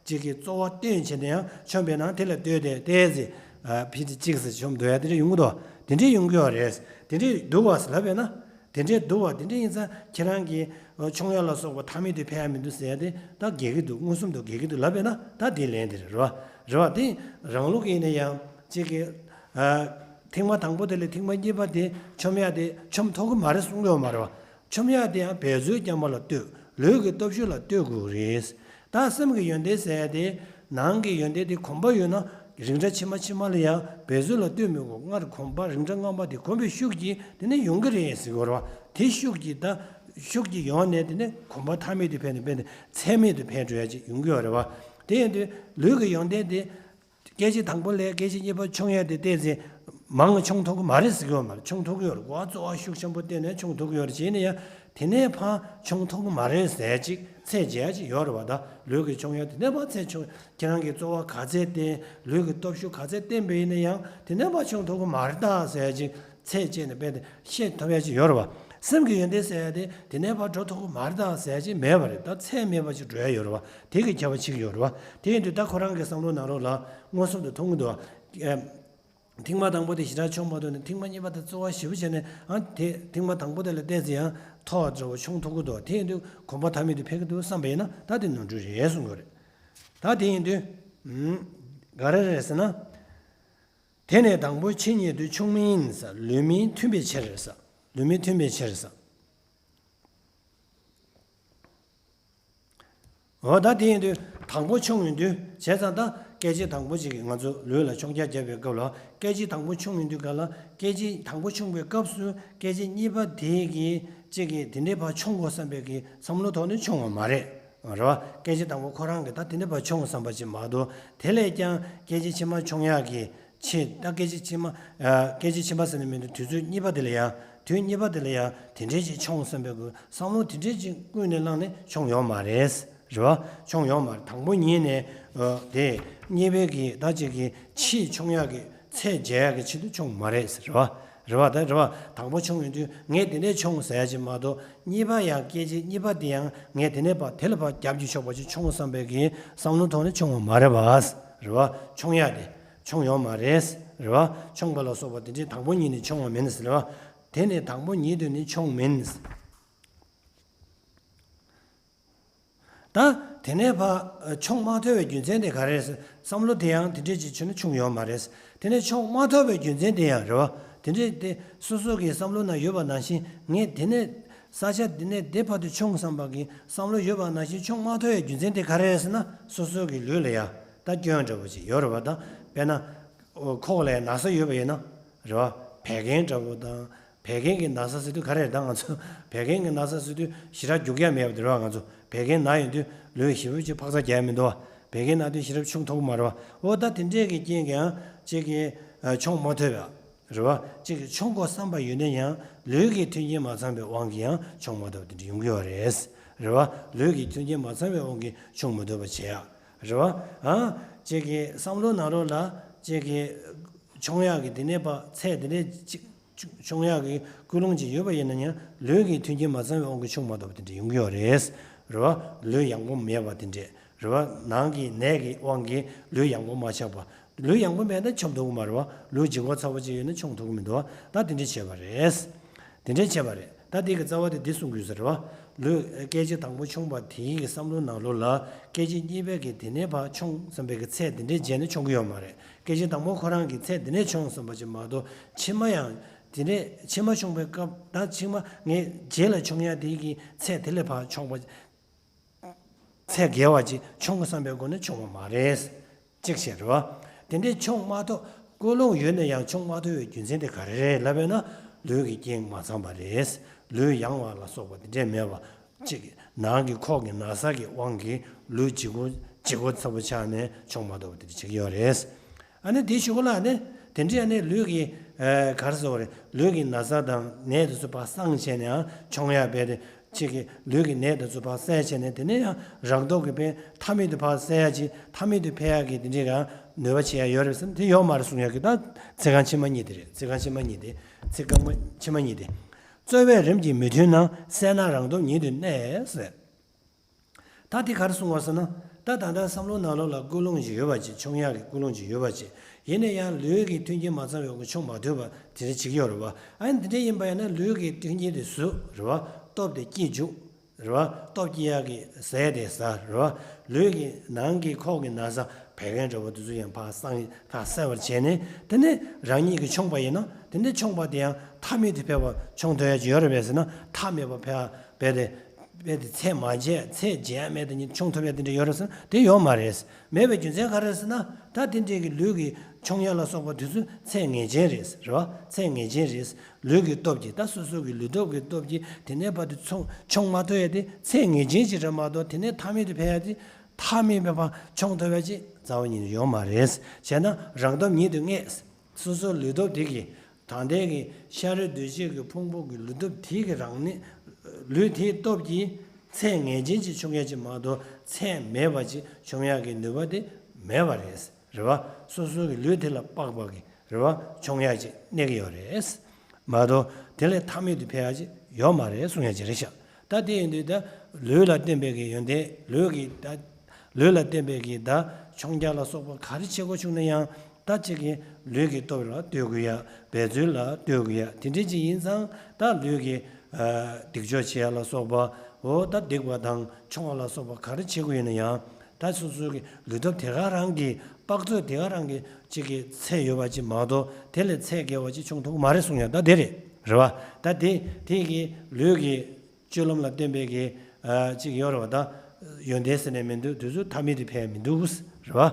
གཅིག་གིས་རྩོལ་བ་བཏོན་བྱས་ནས་ཡང་ཆོམ་པས་ན་དེ་ལ་ལྟོས་ཏེ་ཏོག་ཙམ་ཕི་ཏི་གཅིག་ཙམ་ཆོམ་འདུག་ཡ་དེ་འདྲ་ཡོང་གི་འདུག་དེ་འདྲ་ཡོང་གི་ཡོད་རེད། དེ་འདྲ་འདུག་བ་ཟེར་ལབ་པས་ན། དེ་འདྲ་འདུག་བ་དེ་འདྲ་ཡིན་ཙང་ཁྱེད་རང་གིས་མཆོང་ཡ་ལ་སོགས་པ་ཐ་མལ་དུ་འཕེལ་ཡ་མི་འདུག་ཟེར་ཡ་དེ་ད་འགལ་གྱི་འདུག་མངོན་སུམ་དུ་འགལ་གྱི་འདུག་ལབ་པས་ན་ད་དེ་ལན་དེ་རེད་རེད་བ། རེད་བ། དེ་རང་ལུགས་ཡིན་ན་ཡང་གཅིག་གིས་ཐེངས་མ་དང་པོ་དེ་ལས་ཐེངས་མ་གཉིས་པ་དེ་ཆོམ་ཡ་དེ་ཆོམ་ཐུབ་ཀྱི་མ་རེད་གསུང་གི་ཡོད་མ་རེད་བ། ཆོམ་ཡ་དེ་ཡང་འབད་རྩོལ་རྐྱང་པ་ལ་ལྟོས། ལུས་ཀྱི་སྟོབས་ཤུགས་ལ་ལྟོས་དགོས་རེད། ད་སེམས་ཀྱི་ཡོན་ཏན་ཟེར་ཡ་དེ་ནང་གི་ཡོན་ཏན་དེ་གོམས་པ་ཡོད་ན་རིགས་འདྲ་ཕྱི་མ་ཕྱི་མ་ལ་ཡང་འབད་རྩོལ་ལ་ལྟོས་མི་དགོས། སྔར་གོམས་པ་རིགས་འདྲ་ལྔ་པ་དེ་གོམས་པའི་ཤུགས་ཀྱིས་དེ་ནས་ཡོང་གི་རེད་ཟེར་གྱི་ཡོད་རེད་བ། དེ་ཤུགས་ཀྱིས་ད་ཤུགས་ཀྱིས་ཡོང་ནས་དེ་ནས་གོམས་པ་ཐ་མལ་དུ་འཕེལ་ནས་འཕེལ་ནས་ཚད་མེད་དུ་འཕེལ་འགྲོ་ཡ་ཅིག་ཡོང་གི་ཡོད་རེད་བ། དེ་ཡིན་དུས་ལུས་ཀྱི་ཡོན་ཏན་དེ། སྐད་ཅིག་དང་པོ་ལས་སྐད་ཅིག་གཉིས་པ་མཆོང་ཡ་དེ་ཏོག་ཙམ་མང་མཆོང་ཐུབ་ཀྱི་མ་རེད་ཟེར་གྱི་ཡོད་མ་རེད། མཆོང་ཐུབ་ཀྱི་ཡོད་རེད། གོ་བ་རྩོལ་བ་ཤུགས་ཆེན་པོ་བཏོན་ནས་མཆོང་ཐུབ་ཀྱི་ཡོད་རེད། བྱས་ནས་ཡང་དེ་ནས་ཕར་མཆོང་ཐུབ་ཀྱི་མ་རེད་ཟེར་ཅིག་ཚད་འཇལ་ཅིག་ཡོད་རེད་བ། ད་ལུས་ཀྱི་མཆོང་ཡ་དེ་ནས་ཕར་ཚད་མཆོང་ཁྱེད་རང་གིས་རྩོལ་བ་ག་ཚད་བཏོན་ལུས་ཀྱི་སྟོབས་ཤུགས་ག་ཚད་བཏོན་པ་ཡིན་ན་ཡང་དེ་ནས་ཕར་མཆོང་ཐུབ་ཀྱི་མ་རེད་ད་ཟེར་ཅིག་ཚད་བཅད་ནས་དཔེ་དེ་ཤེས་ཐུབ་ཡ་ཅིག་ཡོད་རེད་བ། སེམས་ཀྱི་ཡོན་ཏན་ཟེར་ཡ་དེ་དེ་ནས་ཕར་འགྲོ་ཐུབ་ཀྱི་མ་རེད་ད་ཟེར་ཅིག་མེད་པ་རེད། ད་ཚད་མེད་པ་ཅིག་འགྲོ་ཡ་ཡོད་རེད་བ། དེ་གི་ཁྱབ་པ་ཕྱེ་གི་ཡོད་རེད་བ། དེ་ཡིན་དུས་ད་ཁོ་རང་གི་བསམ་བློ་ནང་ལོགས་ལ་མངོན་སུམ་དུ་མཐོང་གི་འདུག་བ། ཐེངས་མ་དང་པོ་དེ་ཞེ་དྲག་མཆོང་མ་ཐུབ་ནས་ཐེངས་མ་གཉིས་པ་དེ་རྩོལ་བ་ཞེ་པོ་བྱས་ནས་ཨ་དེ་ཐེངས་མ་དང་པོ་དེ་ལས་ཏོག་ཙམ་ཡང་མཐོ་བ་འདྲ་བོ་མཆོང་ཐུབ་ཀྱི་འདུག་དེ་ཡིན་དུས་གོམས་པ་ཐ་མལ་དུ་འཕེལ་གྱི་འདུག་བསམ་པ་ཡིན་ན་ད་དེ་ནོར་འཁྲུལ་རེད་གསུང་གི་རེད། ད་དེ་ཡིན་དུས་ག་རེ་རེད་ཟེར་ན། དེ་ནས་དང་པོ་ཆེ་ཉིད་དུ་ཆུང་མིན་ས་ལུས་མིན་མཐུན་པའི་ཕྱིར་ས། ལུས་མིན་མཐུན་པའི་ཕྱིར་ས། འོ་ད་དེ་ཡིན་དུས་དང་པོ་མཆོང་ཡོང་དུས་བྱས་ཙང་ད་སྐད་ཅིག་དང་པོ་ཅིག་གིས་ང་ཚོ་ལུས་ལ་མཆོང་རྒྱག་བརྒྱབ་པའི་སྐབས་ལ་སྐད་ཅིག་དང་པོ་མཆོང་ཡོང་དུས་ག་ལ་སྐད་ཅིག་དང་པོ་མཆོང་བའི་སྐབས་སུ་སྐད་ཅིག་གཉིས་པ་དེ་གིས་གཅིག་གིས་དེ་འདྲའི་བར་མཆོང་དགོས་བསམ་པའི་གི་བསམ་བློ་ཐོག་ནས་མཆོང་བ་མ་རེད། རེད་བ། སྐད་ཅིག་དང་པོ་ཁོ་རང་གིས་ད་དེ་འདྲའི་བར་མཆོང་བསམ་པ་ཅིག་མ་གཏོགས་དེ་ལས་ཀྱང་སྐད་ཅིག་ཕྱི་མ་མཆོང་ཡག་གི་ཆེད་ད་སྐད་ཅིག་ཕྱི་མ། ཨ། སྐད་ཅིག་ཕྱི་མ་ཟེར་ནས་མི་འདུག་དུས་ཚོད་གཉིས་པ་དེ་ལ་ཡང་དུས་གཉིས་པ་དེ་ལ་ཡང་དེ་འདྲའི་ཅིག་མཆོང་བསམ་པའི་གི་བསམ་བློ་དེ་འདྲའི་ཅིག་ཀུན་ནས་བསླངས་ནས་མཆོང་ཡོད་མ་རེད། རེད་བ། མཆོང་ཡོང་མ་རེད། དང་པོ་ཉིད་ནས་ཨ་དེ་གཉིས་པའི་གི་ད་ཅིག་གི་ཕྱིས་མཆོང་ཡག་གི་ཚད་འཇལ་ཡག་གི་ཆེད་དུ་མཆོང་མ་རེད་ཟེར་བ། རེད་བ། ད་རེད་བ། དང་པོ་མཆོང་ཡོང་དུས་ངས་དེ་ནས་མཆོང་ཟེར་ཡ་ཅིག་མ་གཏོགས། གཉིས་པ་ཡང་སྐད་ཅིག་གཉིས་པ་དེ་ཡང་ངས་དེ་ནས་ཕར་དེ་ལ་ཕར་རྒྱབ་ཀྱི་ཆོག་པ་ཅིག་མཆོང་བསམ་པའི་གི་བསམ་བློ་ཐོག་ནས་མཆོང་བ་མ་རེད་བ། རེད་བ། མཆོང་ཡག་དེ་མཆོང་ཡོང་མ་རེད། རེད་བ། མཆོང་བ་ལ་སོགས་པ་དེ་འདྲའི་དང་པོ་ཉིད་ནས་མཆོང་བ་མིན་ཟེར་བ། དེ་ནས་དང་པོ་ཉིད་དུ་ནི་མཆོང་མིན། ད་དེ་ནས་ཕར་མཆོང་མ་ཐུབ་པའི་རྒྱུ་མཚན་དེ་ག་རེ་རེད་ཟེར། བསམ་བློ་དེ་ཡང་དེ་འདྲས་ཅིག་བྱུང་ན་མཆོང་ཡོང་མ་རེད། དེ་ནས་མཆོང་མ་ཐུབ་པའི་རྒྱུ་མཚན་དེ་ཡང་རེད་བ། དེ་འདྲས་དེ་སོ་སོ་གི་བསམ་བློ་ནང་ཡོད་པ་ནང་བཞིན། ངས་དེ་ནས་ས་ཆ་དེ་ནས་དེ་བར་དུ་མཆོང་བསམ་པ་གི་བསམ་བློ་ཡོད་པ་ནང་བཞིན་མཆོང་མ་ཐུབ་པའི་རྒྱུ་མཚན་དེ་ག་རེ་རེད་ཟེར་ན། སོ་སོ་གི་ལུས་ལ་ཡ་ད་སྐྱོན་འདྲ་པོ་ཅིག་ཡོད་རེད་བ། ད་དཔེར་ན་ཁོག་ལ་ཡ་ན་ཚ་ཡོད་པ་ཡིན་ན། རེད་བ། བད་ཀན་འདྲ་པོ་དང་། བད་ཀན་གྱི་ན་ཚ་ཟེར་དུས་ག་རེ་རེད། ད་ང་ཚོ་བད་ཀན་གྱི་ན་ཚ་ཟེར་དུས་ཞེ་དྲག་རྒྱུག་ཡ་མེད་པ་དེ་རེད་བ། ང་ཚོ་བད་ཀན་ན་ཡོང་དུས་ལུས་ཞེ་པོ་ཅིག་འཕག་འཚག་རྒྱག་ཡ་མི་འདུག་བ། བད་ཀན་ན་དུས་ཞེ་དྲག་མཆོང་ཐུབ་ཀྱི་མ་རེད་བ། འོ་ད་དེ་འདྲས་ཀྱི་རྐྱེན་གྱིས་ཡང་ཅིག་གིས་མཆོང་མ་ཐུབ་པ་རེད་བ། ཅིག་གིས་མཆོང་དགོས་བསམ་པ་ཡོད་ན་ཡང་ལུས་ཀྱི་མཐུན་རྐྱེན་མ་ཚང་བའི་དབང་གིས་ཡང་མཆོང་མ་ཐུབ་པ་དེ་འདྲ་ཡོང་གི་ཡོད་རེད། རེད་བ། ལུས་ཀྱི་མཐུན་རྐྱེན་མ་ཚང་བའི་དབང་གིས་མཆོང་མ་ཐུབ་པ་བྱེད་ཡ། རེད་བ། ཨ། ཅིག་གིས་བསམ་བློ་ནང་ལོགས་ལ་ཅིག་གིས་མཆོང་ཡག་གི་དེ་ནས་ཕར་ཚད་དེ་ནས་ཅིག་མཆོང་ཡག་གི་ཀུན་སློང་ཅིག་ཡོད་པ་ཡིན་ན་ཡང་ལུས་ཀྱི་མཐུན་རྐྱེན་མ་ཚང་བའི་དབང་གིས་མཆོང་མ་ཐུབ་པ་དེ་འདྲ་ཡོང་གི་ཡོད་རེད། རེད་བ། ལུས་ཡང་པོ་མེད་པ་དེ་འདྲས་རེད་བ། ནང་གི་ནད་ཀྱི་དབང་གིས་ལུས་ཡང་པོ་མ་ཆགས་པ། ལུས་ཡང་པོ་མེད་ན་མཆོང་ཐུབ་ཀྱི་མ་རེད་བ། ལུས་ལྗིད་ཁོག་ཚ་པོ་ཅིག་ཡོད་ན་མཆོང་ཐུབ་ཀྱི་མི་འདུག་བ། ད་དེ་འདྲས་བྱས་པ་རེད། དེ་འདྲས་བྱས་པ་རེད། ད་དེ་གི་རྩ་བ་དེ་འདི་གསུང་གི་ཡོད་ས་རེད་བ། ལུས་སྐད་ཅིག་དང་པོ་མཆོང་བ་དེའི་གི་བསམ་བློ་ནང་ལོགས་ལ་སྐད་ཅིག་གཉིས་པའི་གི་དེ་ནས་ཕར་མཆོང་བསམ་པའི་གི་ཚད་དེ་འདྲས་བྱས་ནས་མཆོང་གི་ཡོད་མ་རེད། སྐད་ཅིག་དང་པོ་ཁོ་རང་གི་ཚད་དེ་ནས་མཆོང་བསམ་པ་ཅིག་མ་གཏོགས། ཕྱི་མ་ཡང་དེ་ནས་ཕྱི་མ་མཆོང་བའི་སྐབས། ད་ཕྱི་མ་ངས་རྗེས་ལ་མཆོང་ཡ་དེའི་གི་ཚད་དེ་ལས་ཕར་མཆོང་བ། ཚད་བརྒལ་བ་ཅིག་མཆོང་དགོས་བསམ་པའི་སྒོ་ནས་མཆོང་བ་མ་རེད། གཅིག་བྱས་རེད་བ། དེ་འདྲས་མཆོང་མ་ཐུབ། ཀུན་སློང་ཡོད་ན་ཡང་མཆོང་མ་ཐུབ་པའི་རྒྱུ་མཚན་དེ་ག་རེ་རེད་ལབ་པས་ན། ལུས་ཀྱི་རྐྱེན་མ་ཚང་བ་རེད། ལུས་ཡང་བ་ལ་སོགས་པ་དེ་འདྲས་མེད་པ། གཅིག་ནང་གི་ཁོག་གི་ན་ཚ་གི་དབང་གིས་ལུས་ལྗིད་ཁོག་ལྗིད་ཁོག་ཚ་པོ་ཆགས་ནས་མཆོང་མ་ཐུབ་པ་དེ་འདྲ་བྱེད་ཀྱི་ཡོད་རེད། ཨ་ནི་དེའི་གཞུག་ལ་ནི་དེ་འདྲའི་ཨ་ནི་ལུས་ཀྱི་ཨ་ག་རེ་ཟེར་དགོས་རེད། ལུས་ཀྱི་ན་ཚ་དང་ནད་དེ་ཚོ་ཕར་སངས་བྱས་ནས་ཡང་མཆོང་ཡག་བྱས་ཏེ། གཅིག་གིས་ལུས་ཀྱི་ནད་དེ་ཚོ་ཕར་སེལ་བྱས་ནས། དེ་ནས་ཡང་རང་སྟོབས་ཀྱིས་ཕར་མཐའ་མེད་དུ་ཕར་སེལ་ཡག་ཅིག་མཐའ་མེད་དུ་འཕེལ་ཡག་གི་དེ་འདྲའི་ཡང་ནུས་པ་བྱེད་ཡག་ཡོད་རེད་ཟེར་ན། དེ་ཡོད་མ་རེད་གསུང་ཡག་གི། ད་ཚིག་རྐང་ཕྱི་མ་གཉིས་དེ་རེད། ཚིག་རྐང་ཕྱི་མ་གཉིས་དེ། ཚིག་རྐང་མ་ཕྱི་མ་གཉིས་དེ། རྩོལ་བས་རིམ་གྱིས་མི་མཐུན་ན། སེལ་ན་རང་སྟོབས་ཉིད་དུ་གནས་ཟེར། ད་དེ་ག་རེ་གསུངས་པ་ཟེར་ན། ད་ད་ལྟ་བསམ་བློ་ནང་ལོགས་ལ་ཀུན་སློང་ཞིག་ཡོད་པ་ཅིག་མཆོང་ཡག་གི་ཀུན་སློང་ཞིག་ཡོད་པ་ཅིག་ཡིན་ན་ཡང་ལུས་ཀྱི་མཐུན་རྐྱེན་མ་ཚང་བའི་དབང་གིས་མཆོང་མ་ཐུབ་པ་དེ་འདྲ་ཅིག་ཡོད་རེད་བ། ཨ་ནི་དེ་འདྲ་ཡིན་པ་ཡིན་ན་ལུས་ཀྱི་མཐུན་རྐྱེན་དེ་ཟུག་རེད་བ། སྟོབས་དེ་སྐྱེ་འཇུག་རེད་བ། སྟོབས་སྐྱེ་ཡག་གི་ཟས་དེ་ཟ་རེད་བ། ལུས་ཀྱི་ནང་གི་ཁོག་གི་ན་ཚ་བད་ཀན་འདྲ་པོ་དེ་ཚོ་ཡང་ཕར་སངས་ཕར་སེལ་བར་བྱས་ནས། དེ་ནས་རང་ཉིད་ཀྱིས་མཆོངས་པ་ཡིན་ན། དེ་ནས་མཆོངས་པ་དེ་ཡང་མཐའ་མེད་དུ་འཕེལ་བར་མཆོང་ཐུབ་ཡག་ཅིག་ཡོད་རེད་པས་ཟེར་ན། མཐའ་མེད་པར་འཕེལ་བ་རྦད་དེ། རྦད་དེ་ཚད་མ་འཇལ། ཚད་འཇལ་མེད་དེ་ཉིད་མཆོང་ཐུབ་ཡག་དེ་འདྲ་ཡོད་རེད་ཟེར་ན། དེ་ཡོད་མ་རེད། མེད་པའི་རྒྱུ་མཚན་ག་རེ་རེད་ཟེར་ན། ད་དེ་འདྲའི་གི་ལུས་ཀྱི་མཆོང་ཡག་ལ་སོགས་པ་དེ་ཚོ་ཚད་ངེས་ཅན་རེད། རེད་བ། ཚད་ངེས་ཅན་རེད། ལུས་ཀྱི་སྟོབས་ཀྱིས། ད་སོ་སོ་གི་ལུས་སྟོབས་ཀྱི་སྟོབས་ཀྱིས་དེ་ནས་བར་དུ་མཆོང་མཆོང་མ་ཐུབ་ཡག་དེ་ཚད་ངེས་ཅན་ཅིག་རེད་མ་གཏོགས། དེ་ནས་མཐའ་མེད་དུ་འཕེལ་ཡག་དེ། མཐའ་མེད་པ་ཕར་མཆོང་ཐུབ་ཡག་ཅིག་རྩ་བ་ཉིད་ནས་ཡོད་མ་རེད། བྱས་ན་རང་སྟོབས་ཉིད་དུ་གནས། སོ་སོའི་ལུས་སྟོབས་དེ་གིས། ད་ལྟའི་གི་ཤ་རུས་གདོས་བཅས་ཀྱི་ཕུང་པོ་གི་ལུས་སྟོབས་དེ་གི་རང་ནི། ལུས་དེའི་སྟོབས་ཀྱིས་ཚད་ངེས་ཅན་ཅིག་མཆོང་ཡག་ཅིག་མ་གཏོགས། ཚད་མེད་པ་ཅིག་མཆོང་ཡག་གི་ནུས་པ་དེ་མེད་པ་རེད། རེད་བ། སོ་སོ་གི་ལུས་དེ་ལ་དཔག་པ་གི། རེད་བ། མཆོང་ཡག་ཅིག་གནས་ཀྱི་ཡོད་རེད། མ་གཏོགས་དེ་ལས་མཐའ་མེད་དུ་འཕེལ་ཡག་ཅིག་ཡོད་མ་རེད་གསུང་ཡག་ཅིག་རེད་ཤག་ད་དེ་ཡིན་དུས་ད་ལུས་ལ་བརྟེན་པའི་གི་ཡོན་ཏན། ལུས་ཀྱི་ད་ལུས་ལ་བརྟེན་པའི་གི་ད་མཆོང་རྒྱག་ལ་སོགས་པ་ག་རེ་བྱེད་དགོས་བྱུང་ན་ཡང་། ད་གཅིག་གི་ལུས་ཀྱི་སྟོབས་ལ་ལྟོས་དགོས་ཡག་འབད་རྩོལ་ལ་ལྟོས་དགོས་ཡག་དེ་འདྲ་ཅིག་ཡིན་ཙང་། ད་ལུས་ཀྱི་ཨ་སྡིག་སྦྱོར་བྱེད་ཡག་ལ་སོགས་པ། འོ་ད་སྡིག་པ་དང་མཆོང་བ་ལ་སོགས་པ་ག་རེ་བྱེད་དགོས་ཡིན་ན་ཡང་། ད་སོ་སོ་གི་ལུས་སྟོབས་དེ་ག་རང་གི། དཔག་ཚོད་དེ་ག་རང་གི་གཅིག་གི་ཚད་ཡོད་པ་ཅིག་མ་གཏོགས། དེ་ལས་ཚད་བརྒལ་བ་ཅིག་མཆོང་ཐུབ་ཀྱི་མ་རེད་གསུང་ཡག་ད་དེ་རེད། རེད་བ། ད་དེ་དེ་གི་ལུས་ཀྱི་སྤྱོད་ལམ་ལ་བརྟེན་པའི་གི་ཨ་ཅིག་ཡོད་རེད་བ། ད་ཡོན་ཏན་ཟེར་ནས་མི་འདུག་དེ་ཚོ་མཐའ་མེད་དུ་འཕེལ་ཡག་མི་འདུག་རེད་བ།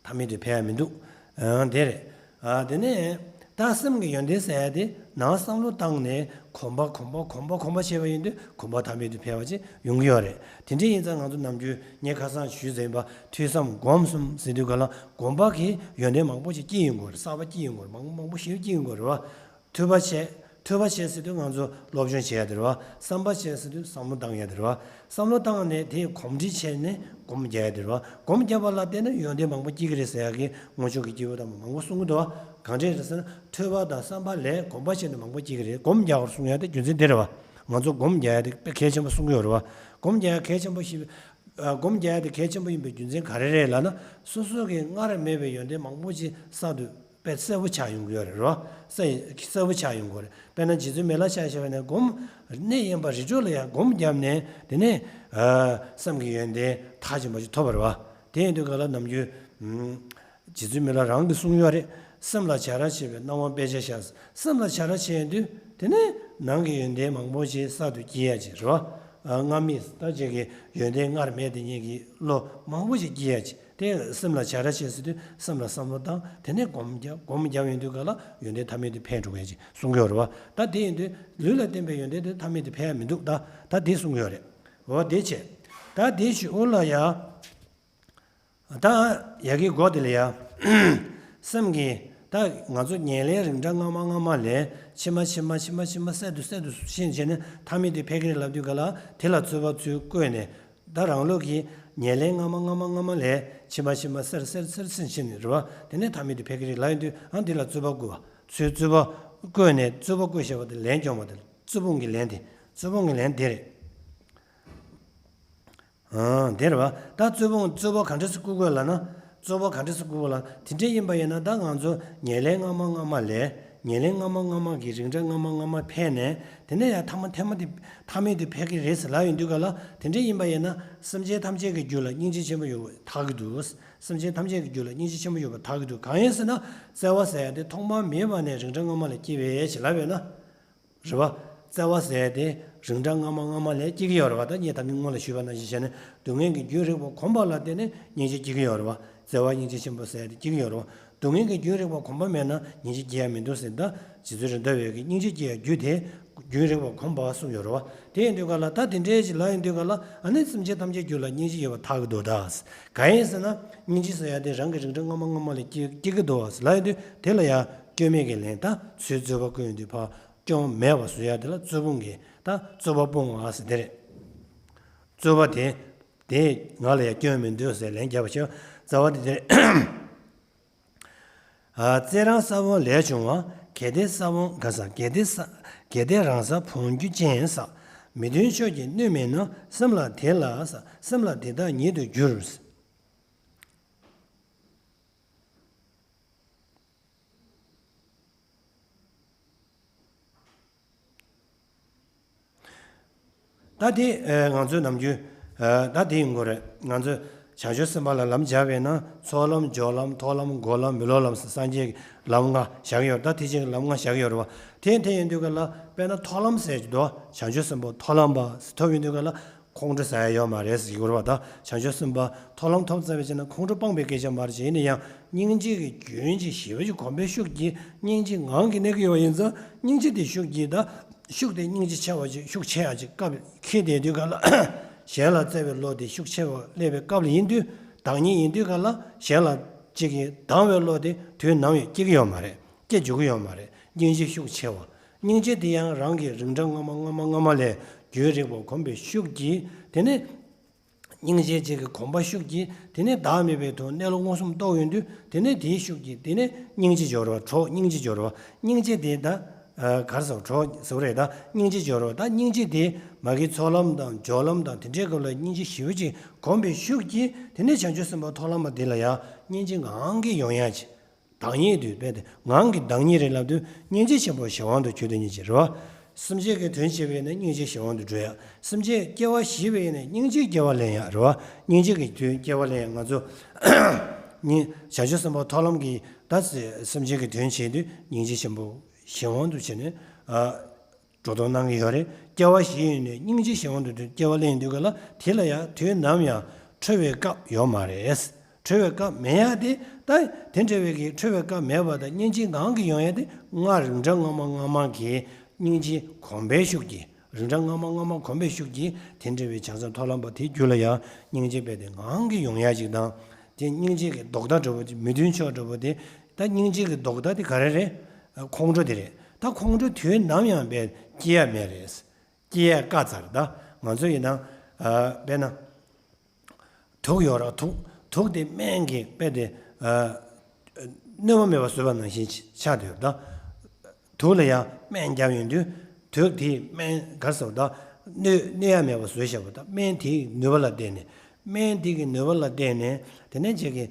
མཐའ་མེད་དུ་འཕེལ་ཡག་མི་འདུག་ཨང་། དེ་རེད། ཨ་དེ་ནས་ད་སེམས་ཀྱི་ཡོན་ཏན་ཟེར་ཡག་དེ་ནང་བསམ་བློ་བཏང་ནས་གོམས་པ་གོམས་པ་གོམས་པ་གོམས་པ་བྱས་པ་ཡིན་དུས། གོམས་པ་མཐའ་མེད་དུ་འཕེལ་བ་ཅིག་ཡོང་གི་ཡོད་རེད། དེ་འདྲ་ཡིན་ཙང་ང་ཚོ་ནམ་རྒྱུན་ངས་ཁ་སང་ཞུས་ཟིན་པ། ཐོས་བསམ་སྒོམ་གསུམ་ཟེར་དུས་ག་ལ། སྒོམ་པ་གི་ཡོན་ཏན་མང་པོ་ཞིག་སྐྱེ་ཡོང་གི་ཡོད་རེད། གསར་པ་སྐྱེ་ཡོང་གི་ཡོད་རེད། མང་པོ་མང་པོ་ཞིག་སྐྱེ་ཡོང་གི་ཡོད་རེད་བ། ཐོས་པ་བྱས། ཐོས་པ་བྱས་ཟེར་དུས་ང་ཚོ་སློབ་སྦྱོང་བྱེད་ཡ་དེ་རེད་བ། བསམ་པ་བྱས་ཟེར་དུས་བསམ་བློ་བཏང་ཡ་དེ་རེད་བ། བསམ་བློ་བཏང་ནས་དེ་གོམས་འདྲིས་བྱས་ནས་སྒོམ་རྒྱག་ཡ་དེ་རེད་བ། སྒོམ་རྒྱག་པ་ལ་བརྟེན་ནས་ཡོན་ཏན་མང་པོ་སྐྱེ་གི་རེད་ཟེར་ཡ་གི་སྔོན་བྱུང་གི་སྐྱེས་བུ་དམ་པ་མང་པོ་གསུང་གི་འདུག་བ། གང་འདྲས་རེད་ཟེར་ན། ཐོས་པ་དང་བསམ་པ་ལས་སྒོམ་པ་བྱས་ནས་མང་པོ་སྐྱེ་གི་རེད། སྒོམ་རྒྱག་པར་གསུང་ཡ་དེ་རྒྱུ་མཚན་དེ་རེད་བ། ང་ཚོ་སྒོམ་རྒྱག་ཡ་དེ་དཔེ་གལ་ཆེན་པོ་གསུང་གི་ཡོད་རེད་བ། སྒོམ་རྒྱག་ཡ་གལ་ཆེན་པོ་ཞིག་ཨ། སྒོམ་རྒྱག་ཡ་དེ་གལ་ཆེན་པོ་ཡིན་པའི་རྒྱུ་མཚན་ག་རེ་རེད་ལབ་ན། སོ་སོ་གི་སྔར་མེད་པའི་ཡོན་ཏན་མང་པོ་ཅིག་གསར་དུ་དཔེ་གསལ་པོ་ཆགས་ཡོང་གི་ཡོད་རེད་རོ། གསལ་གསལ་པོ་ཆགས་ཡོང་གི་རེད། དཔེར་ན་རྗེ་བཙུན་མི་ལ་ཆ་བཞག་པ་ན་སྒོམ། གནས་དབེན་པ་རི་ཁྲོད་ལ་ཡང་སྒོམ་བརྒྱབ་ནས་དེ་ནས་ཨ། སེམས་ཀྱི་ཡོན་ཏན་མཐར་ཕྱིན་པ་ཅིག་ཐོབ་པ་རེད་བ། དེ་ཡིན་དུས་ག་ལ་ནམ་རྒྱུན་ཨུམ། རྗེ་བཙུན་མི་ལ་རང་གིས་གསུངས་ཡོད་རེད། སེམས་ལ་བྱ་ར་བྱེད་པའི་སྣང་བ་དཔེ་ཆ་བཞག་སེམས་ལ་བྱ་ར་བྱེད་དུས་དེ་ནས་ནང་གི་ཡོན་ཏན་མང་པོ་ཞིག་གསར་དུ་སྐྱེ་ཡ་ཅིག་རེད་བ། ཨ། སྔ་མའི་ད་ཅིག་གི་ཡོན་ཏན་སྔར་མེད་དེ་ཉིད་ཀྱི་བློ་མང་པོ་ཞིག་སྐྱེ་ཡ་ཅིག་དེ་སེམས་ལ་བྱ་ར་བྱེད་ཟེར་དུས་སེམས་ལ་བསམ་བློ་བཏང་། དེ་ནས་སྒོམ་རྒྱབ། སྒོམ་རྒྱབ་ཡོང་དུས་ག་ལ་ཡོན་ཏན་ཐ་མལ་དུ་འཕེལ་འགྲོ་གི་ཡ་ཅིག་གསུང་གི་ཡོད་རེད་བ། ད་དེ་ཡིན་དུས་ལུས་ལ་བརྟེན་པའི་ཡོན་ཏན་དེ་ཐ་མལ་དུ་འཕེལ་ཡ་མི་འདུག་ད་ད་དེ་གསུང་གི་ཡོད་རེད། འོ་དེ་བྱས། ད་དེ་ཞུ་འོ་ལ་ཡ། ད་ཡ་གི་སྒོ་དེ་ལ་ཡ། སེམས་ཀྱི་ད་ང་ཚོ་ཉེར་ལེན་རིགས་འདྲ་སྔ་མ་སྔ་མ་ལས་ཕྱི་མ་ཕྱི་མ་ཕྱི་མ་ཕྱི་མ་གསལ་དུ་གསལ་དུ་ཤེས་བྱས་ནས་ཐ་མལ་དུ་འཕེལ་གྱི་རེད་ལབ་དུས་ག་ལ་དེ་ལ་རྩོད་པ་ཚུར་བཀོད་ནས། ད་རང་ལུགས་ཀྱི་ཉེར་ལེན་སྔ་མ་སྔ་མ་སྔ་མ་ལས་ཕྱི་མ་ཕྱི་མ་གསལ་གསལ་གསལ་གསལ་ཕྱིན་ནས་རེད་བ། དེ་ནས་ཐ་མལ་དུ་འཕེལ་གྱི་རེད་ལབ་ཡོང་དུས་ཨང་དེ་ལ་རྩོད་པ་བཀོད་པ། ཚུར་རྩོད་པ་བཀོད་ནས་རྩོད་པ་བཀོད་བཞག་པ་དེ་ལན་སྐྱོང་བ་དེ་རྩོད་སྤོང་གི་ལན་དེ། རྩོད་སྤོང་གི་ལན་དེ་རེད། ཨང་དེ་རེད་བ། ད་རྩོད་སྤོང་རྩོད་པ་ག་འདྲ་སེ་བཀོད་དགོས་ལབ་ན། རྩོད་པ་ག་འདྲ་སེ་བཀོད་དགོས་ལབ་དེ་འདྲ་ཡིན་པ་ཡིན་ན་ད་ང་ཚོ་ཉེར་ལེན་སྔ་མ་སྔ་མ་ལས། ཉེར་ལེན་སྔ་མ་སྔ་མ་གི་རིགས་འདྲ་སྔ་མ་སྔ་མ་འཕེལ་ནས། དེ་ནས་ཡང་ཐ་མ་ཐ་མ་དེ་ཐ་མལ་དུ་འཕེལ་གི་རེད་ཟེར་ལབ་ཡོང་དུས་ག་ལ་དེ་འདྲ་ཡིན་པ་ཡིན་ན་སེམས་ཅན་ཐམས་ཅད་ཀྱི་རྒྱུད་ལ་སྙིང་རྗེ་ཆེན་པོ་ཡོད་པ་ཐག་གི་འདུག་སེམས་ཅན་ཐམས་ཅད་ཀྱི་རྒྱུད་ལ་སྙིང་རྗེ་ཆེན་པོ་ཡོད་པ་ཐག་གི་འདུག་གང་ཡིན་ཟེར་ན། བརྩེ་བ་ཟེར་ཡ་དེ་ཐོག་མ་མེད་པ་ནས་རིགས་འདྲ་སྔ་མ་ལས་སྐྱེས་པའི་ཞེས་ལབ་ཡོད་ན། རེད་བ། བརྩེ་བ་ཟེར་ཡ་དེ་རིགས་འདྲ་སྔ་མ་སྔ་མ་ལས་སྐྱེ་གི་ཡོད་རེད་བ། ད་ངས་ད་གིན་སྔོན་ལ་ཞུས་པ་ནང་བཞིན་བྱས་ནས་སྡུག་བསྔལ་གྱི་རྒྱུན་རིང་པོ་གོམས་པ་ལ་བརྟེན་ནས་སྙིང་རྗེ་སྐྱེ་གི་ཡོད་རེད་བ། བརྩེ་བ་སྙིང་རྗེ་ཆེན་པོ་ཟེར་ཡ་དེ་སྐྱེ་གི་ཡོད་རེད་བ། སྡུག་བསྔལ་གྱི་རྒྱུན་རིང་པོ་གོམས་པ་མེད་ན་སྙིང་རྗེ་སྐྱེ་ཡ་མི་འདུག་ཟེར། ད་རྗེ་བཙུན་རེད་མདའ་བས་ཀྱི་སྙིང་རྗེ་སྐྱེ་ཡ་རྒྱུ་དེ་རྒྱུན་རིང་པོ་གོམས་པ་གསུངས་ཡོད་རེད་བ། དེ་ཡིན་དུས་ག་ལ་ད་དེ་འདྲའི་ཞིག་ལབ་ཡོང་དུས་ག་ལ་ཨ་ནི་སེམས་ཅན་ཐམས་ཅད་རྒྱུད་ལ་སྙིང་རྗེ་ཡོད་པ་ཐག་གི་འདུག་ད། གང་ཡིན་ཟེར་ན་སྙིང་རྗེ་ཟེར་ཡ་དེ་རང་གི་རིགས་འདྲ་སྔ་མ་སྔ་མ་ལས་སྐྱེ་སྐྱེ་གི་འདུག་ལབ་ཡོང་དུས་དེ་ལ་ཡ་སྐྱོན་མེད་ཀྱི་ལན། ད་ཚུར་རྩོད་པ་བཀོད་ཡོང་དུས་ཕར། སྐྱོན་མེད་པ་བཟོ་ཡ་དེ་ལ་རྩོད་སྤོང་གི་ད་རྩོད་པ་སྤོང་བ་ཟེར་དེ་རེད། རྩོད་པ་དེ་དེ་ང་ལ་ཡང་སྐྱོན་མི་འདུག་ཟེར་ལན་བརྒྱབ་པ་ཞིག་རྩ་བ་དེ་དེ་རེད། ཨ། རྩེད་རང་ས་བོན་ལས་བྱུང་བ། གལ་ཏེ་ས་བོན་ག་ས་གལ་ཏེ་ས་གལ་ཏེ་རང་ས་བོན་རྒྱུ་ཅན་ས། མི་མཐུན་ཕྱོགས་ཀྱི་གནོད་མིན་ནོ། སེམས་ལ་དེ་ལ་ས་སེམས་ལ་དེ་དག་ཉིད་དུ་འགྱུར། ད་དེ་ཨ་ང་ཚོའི་ནམ་རྒྱུན་ཨ་ད་དེ་ཡིན་དགོས་རེད། ང་ཚོས་བྱང་ཆུབ་སེམས་དཔའ་ལ་ལམ་སྦྱར་བས་ན་ཚོགས་ལམ་སྦྱོར་ལམ་ཐོག་ལམ་སྒོམ་ལམ་མི་སློབ་ལམ་ཟེར་སངས་རྒྱས་ཀྱི་ལམ་ལྔ་བཞག་ཡོད་རེད། ད་དེ་བཞིན་གྱི་ལམ་ལྔ་བཞག་ཡོད་རེད་བ། དེ་དེ་ཡིན་དུས་ག་ལ་དཔེར་ན་ཐོག་ལམ་ཟེར་གྱི་འདུག་བྱང་ཆུབ་སེམས་དཔའ་ཐོག་ལམ་པ་ཟེར་ཐོབ་ཡོང་དུས་ག་ལ། ཁོང་ཁྲོ་ཟ་ཡ་ཡོད་མ་རེད་ཟེར་གྱི་ཡོད་རེད་བ། ད་བྱང་ཆུབ་སེམས་དཔའ་ཐོག་ལམ་ཐོབ་ཚར་བའི་རྗེས་ན་ཁོང་ཁྲོ་སྤངས་པའི་སྐད་ཆ་མ་རེད་ཅེས། ཡིན་ན་ཡང་སྙིང་རྗེ་གི་རྒྱུན་གྱི་ཞི་བ་ཞིག་གོམས་པའི་ཤུགས་ཀྱིས་སྙིང་རྗེ་ངང་གིས་གནས་ཀྱི་ཡོད་པ་ཡིན་ཙང་། སྙིང་རྗེ་དེ་ཤུགས་ཀྱིས་ད་ཤུགས་དེ་སྙིང་རྗེ་ཆེ་བ་ཅིག་ཤུགས་ཆེ་ཡ་ཅིག་སྐབས་ཁེལ་བསྡད་དུས་ག་ལ། གཞན་ལ་བརྩེ་བའི་བློ་དེ་ཤུགས་ཆེ་བ་སླེབས་པའི་སྐབས་ལ་ཡིན་དུས། བདག་ཉིད་ཡིན་དུས་ག་ལ་གཞན་ལ་ཅིག་གིས་སྡང་བའི་བློ་དེ་དུས་ནམ་ཡང་སྐྱེ་གི་ཡོད་མ་རེད། སྐྱེ་འཇུག་གི་ཡོད་མ་རེད། སྙིང་རྗེ་ཤུགས་ཆེ་བ། སྙིང་རྗེ་དེ་ཡང་རང་གི་རིགས་འདྲ་སྔ་མ་སྔ་མ་སྔ་མ་ལས་རྒྱུན་རིང་པོ་གོམས་པའི་ཤུགས་ཀྱིས། དེ་ནས་སྙིང་རྗེ་གཅིག་གི་གོམས་པ་ཤུགས་ཀྱིས། དེ་ནས་བདག་མེད་པའི་དོན་གནས་ལུགས་མངོན་སུམ་རྟོགས་ཡོང་དུས། དེ་ནས་དེའི་ཤུགས་ཀྱིས་དེ་ནས་སྙིང་རྗེ་སྦྱོར་བ་གྲོགས། སྙིང་རྗེ་སྦྱོར་བ། སྙིང་རྗེ་དེ་ད་ཨ་ག་རེ་ཟེར་གྲོགས་ཟེར་བ་རེད། ད་སྙིང་རྗེ་སྦྱོར་བ། ད་སྙིང་རྗེ་དེ་མ་གི་ཚོགས་ལམ་དང་སྦྱོར་ལམ་དང་དེ་འདྲའི་སྐབས་ལ་སྙིང་རྗེ་ཞི་བ་ཅིག་གོམས་པའི་ཤུགས་ཀྱིས། དེ་ནས་བྱང་ཆུབ་སེམས་དཔའ་ཐོག་ལམ་པ་དེ་ལ་ཡང་སྙིང་རྗེ་ངང་གིས་ཡོང་ཡ་ཅིག་བདག་ཉིད་དུ་སྦས་ཏེ། ངང་གིས་བདག་ཉིད་རེད་ལབ་དུས་སྙིང་རྗེ་ཆེན་པོ་གཞན་དབང་དུ་གྱུར་དོན་ཉིད་ཅེས་རེད་བ། སེམས་ཅན་གྱི་དོན་བྱེད་པ་ཡིན་ན་སྙིང་རྗེ་གཞན་དབང་དུ་འགྲོ་ཡ། སེམས་ཅན་སྐྱེ་བ་བཞེས་པ་ཡིན་ན་སྙིང་རྗེ་སྐྱེ་བ་ལེན་ཡ་རེད་བ། སྙིང་རྗེ་གི་དོན་སྐྱེ་བ་ལེན་ཡ། ང་ཚོ་སྙིང་བྱང་ཆུབ་སེམས་དཔའ་ཐོག་ལམ་གྱིས་ད་སེམས་ཅན་གྱི་དོན་བྱེད་དུས་སྙིང་རྗེ་ཆེན་པོ་གཞན་དབང་དུ་བྱས་ནས་ཨ། འགྲོ་ལྡོག་གནང་གི་ཡོད་རེད། སྐྱེ་བ་བཞེས་ཡོང་ནས་སྙིང་རྗེ་གཞན་དབང་དུ་སྐྱེ་བ་ལེན་དུས་ག་ལ་དེ་ལ་ཡང་དུས་ནམ་ཡང་ཁྲོ་བའི་སྐབས་ཡོད་མ་རེད། ཁྲོ་བའི་སྐབས་མེད་ཡ་དེ་ད་དེ་འདྲ་བའི་གི་ཁྲོ་བའི་སྐབས་མེད་པ་དང་སྙིང་རྗེ་ངང་གིས་ཡོང་ཡ་དེ་སྔར་རིགས་འདྲ་སྔ་མ་སྔ་མ་གི་སྙིང་རྗེ་གོམས་པའི་ཤུགས་ཀྱིས། རིགས་འདྲ་སྔ་མ་སྔ་མ་གོམས་པའི་ཤུགས་ཀྱིས་དེ་འདྲ་བའི་བྱང་སེམས་ཐོག་ལམ་པ་དེའི་རྒྱུད་ལ་ཡང་སྙིང་རྗེ་རྦད་དེ་ངང་གིས་ཡོང་ཡ་ཅིག་དང་། དེ་སྙིང་རྗེ་གི་ལྡོག་ཟླ་འདྲ་བོ་དེ། མི་མཐུན་ཕྱོགས་འདྲ་བོ་དེ། ད་སྙིང་རྗེ་གི་ལྡོག་ཟླ་དེ་ག་རེ་རེད། ཁོང་ཁྲོ་དེ་རེད། ད་ཁོང་ཁྲོ་དུས་ནམ་ཡང་དཔེ་སྐྱེ་ཡ་མེད་རེད། སྐྱེ་ཡ་དཀའ་ཚར། ད་ང་ཚོ་ཡིན་ན་ཨ་དཔེར་ན་དུག་ཡོད་ར། དུག་དུག་དེ་སྨན་གྱིས་དཔེ་དེ་ཨ་གནོད་པ་མེད་པ་བཟོས་པ་ནང་བཞིན་ཆགས་བསྡད་ཡོད། ད་དུག་ལ་ཡང་སྨན་བརྒྱབ་ཡོང་དུས་དུག་དེས་སྨན་ག་རེ་ཟེར་བ། ད་གནོད་གནོད་ཡ་མེད་པ་བཟོས་བཞག་པ། ད་སྨན་དེའི་ནུས་པ་ལ་བརྟེན་ནས། སྨན་དེ་གི་ནུས་པ་ལ་བརྟེན་ནས་དེ་ནས་ཅིག་གི་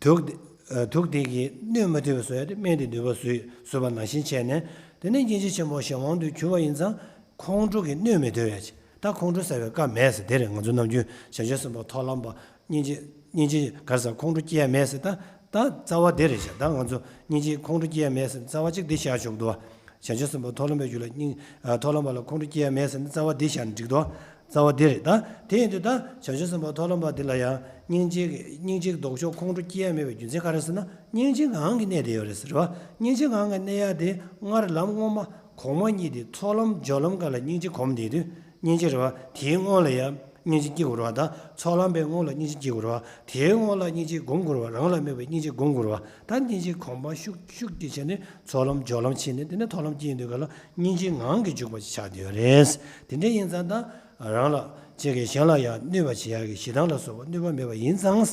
དུག་དེ་ཨ་དུག་དེ་གིས་གནོད་མ་ཐུབ་པ་བཟོ་ཡ་དེ་སྨན་དེའི་ནུས་པ་བཟོས་བཟོས་པ་ནང་བཞིན་བྱས་ནས། དེ་ནས་སྙིང་རྗེ་ཆེན་པོ་གཞན་དབང་དུ་གྱུར་པ་ཡིན་ཙང་། ཁོང་ཁྲོ་གིས་གནོད་མི་ཐུབ་ཡ་ཅིག་ད་ཁོང་ཁྲོ་ཟ་བའི་སྐབས་མེད་ཟེར། དེ་རེད། ང་ཚོ་ནམ་རྒྱུན་བྱང་ཆུབ་སེམས་དཔའ་མཐོང་ལམ་པ་སྙིང་རྗེ་སྙིང་རྗེ་ག་རེ་ཟེར། ཁོང་ཁྲོ་སྐྱེ་ཡ་མེད་ཟེར། ད་ད་རྩ་བ་དེ་རེད་ཤག་ད་ང་ཚོ་སྙིང་རྗེ་ཁོང་ཁྲོ་སྐྱེ་ཡ་མེད་ཟེར་རྩ་བ་གཅིག་དེ་བཞག་ཆོག་འདུག་བ། བྱང་ཆུབ་སེམས་དཔའ་མཐོང་ལམ་པའི་རྒྱུད་ལ་སྙིང་ཨ་མཐོང་ལམ་པ་ལ་ཁོང་ཁྲོ་སྐྱེ་ཡ་མེད་ཟེར་ན་རྩ་བ་དེ་བཞག་ན་འགྲིག་འདུག་བ། རྩ་བ་དེ་རེད། ད་དེ་ཡིན་དུས་ད་བྱང་ཆུབ་སེམས་དཔའ་མཐོང་ལམ་པ་དེ་ལ་ཡང་སྙིང་རྗེ་གི་སྙིང་རྗེ་གི་ལྡོག་ཕྱོགས་ཁོང་ཁྲོ་སྐྱེ་ཡ་མེད་པའི་རྒྱུ་མཚན་ག་རེ་ཟེར་ན། སྙིང་རྗེ་ངང་གིས་གནས་བསྡད་ཡོད་རེད་ཟེར་བ། སྙིང་རྗེ་ངང་གིས་གནས་ཡ་དེ་སྔར་ལམ་སྔོན་མ་གོང་མ་གཉིས་དེ་ཚོགས་ལམ་སྦྱོར་ལམ་སྒང་ལ་སྙིང་རྗེ་གོམས་བསྡད་དུས་སྙིང་རྗེ་རེད་བ། དེའི་སྔོན་ལ་ཡང་སྙིང་རྗེ་སྐྱེ་དགོས་རེད་བ། ད་ཚོགས་ལམ་པའི་སྔོན་ལ་སྙིང་རྗེ་སྐྱེ་དགོས་རེད་བ། དེའི་སྔོན་ལ་སྙིང་རྗེ་སྒོམ་དགོས་རེད་བ། རང་ལ་དམིགས་པའི་སྙིང་རྗེ་སྒོམ་དགོས་རེད་བ། ད་སྙིང་རྗེ་གོམས་པ་ཤུགས་ཤུགས་ཀྱིས་བྱས་ནས་ཚོགས་ལམ་སྦྱོར་ལམ་ཕྱིན་ནས་དེ་ནས་མཐོང་ལམ་སྐྱེ་ཡོང་དུས་སྒང་ལ་སྙིང་རྗེ་ངང་གིས་འཇུག་པ་ཞིག་ཆགས་བསྡད་ཡོད་རེད། དེ་འདྲ་ཡིན་ཙང་ད་རང་ལ་ཅིག་གིས་གཞན་ལ་ཡང་གནོད་པ་བྱེད་ཡག་གི་ཞེ་སྡང་ལ་སོགས་པ་གནོད་པ་མེད་པ་ཡིན་ཙང་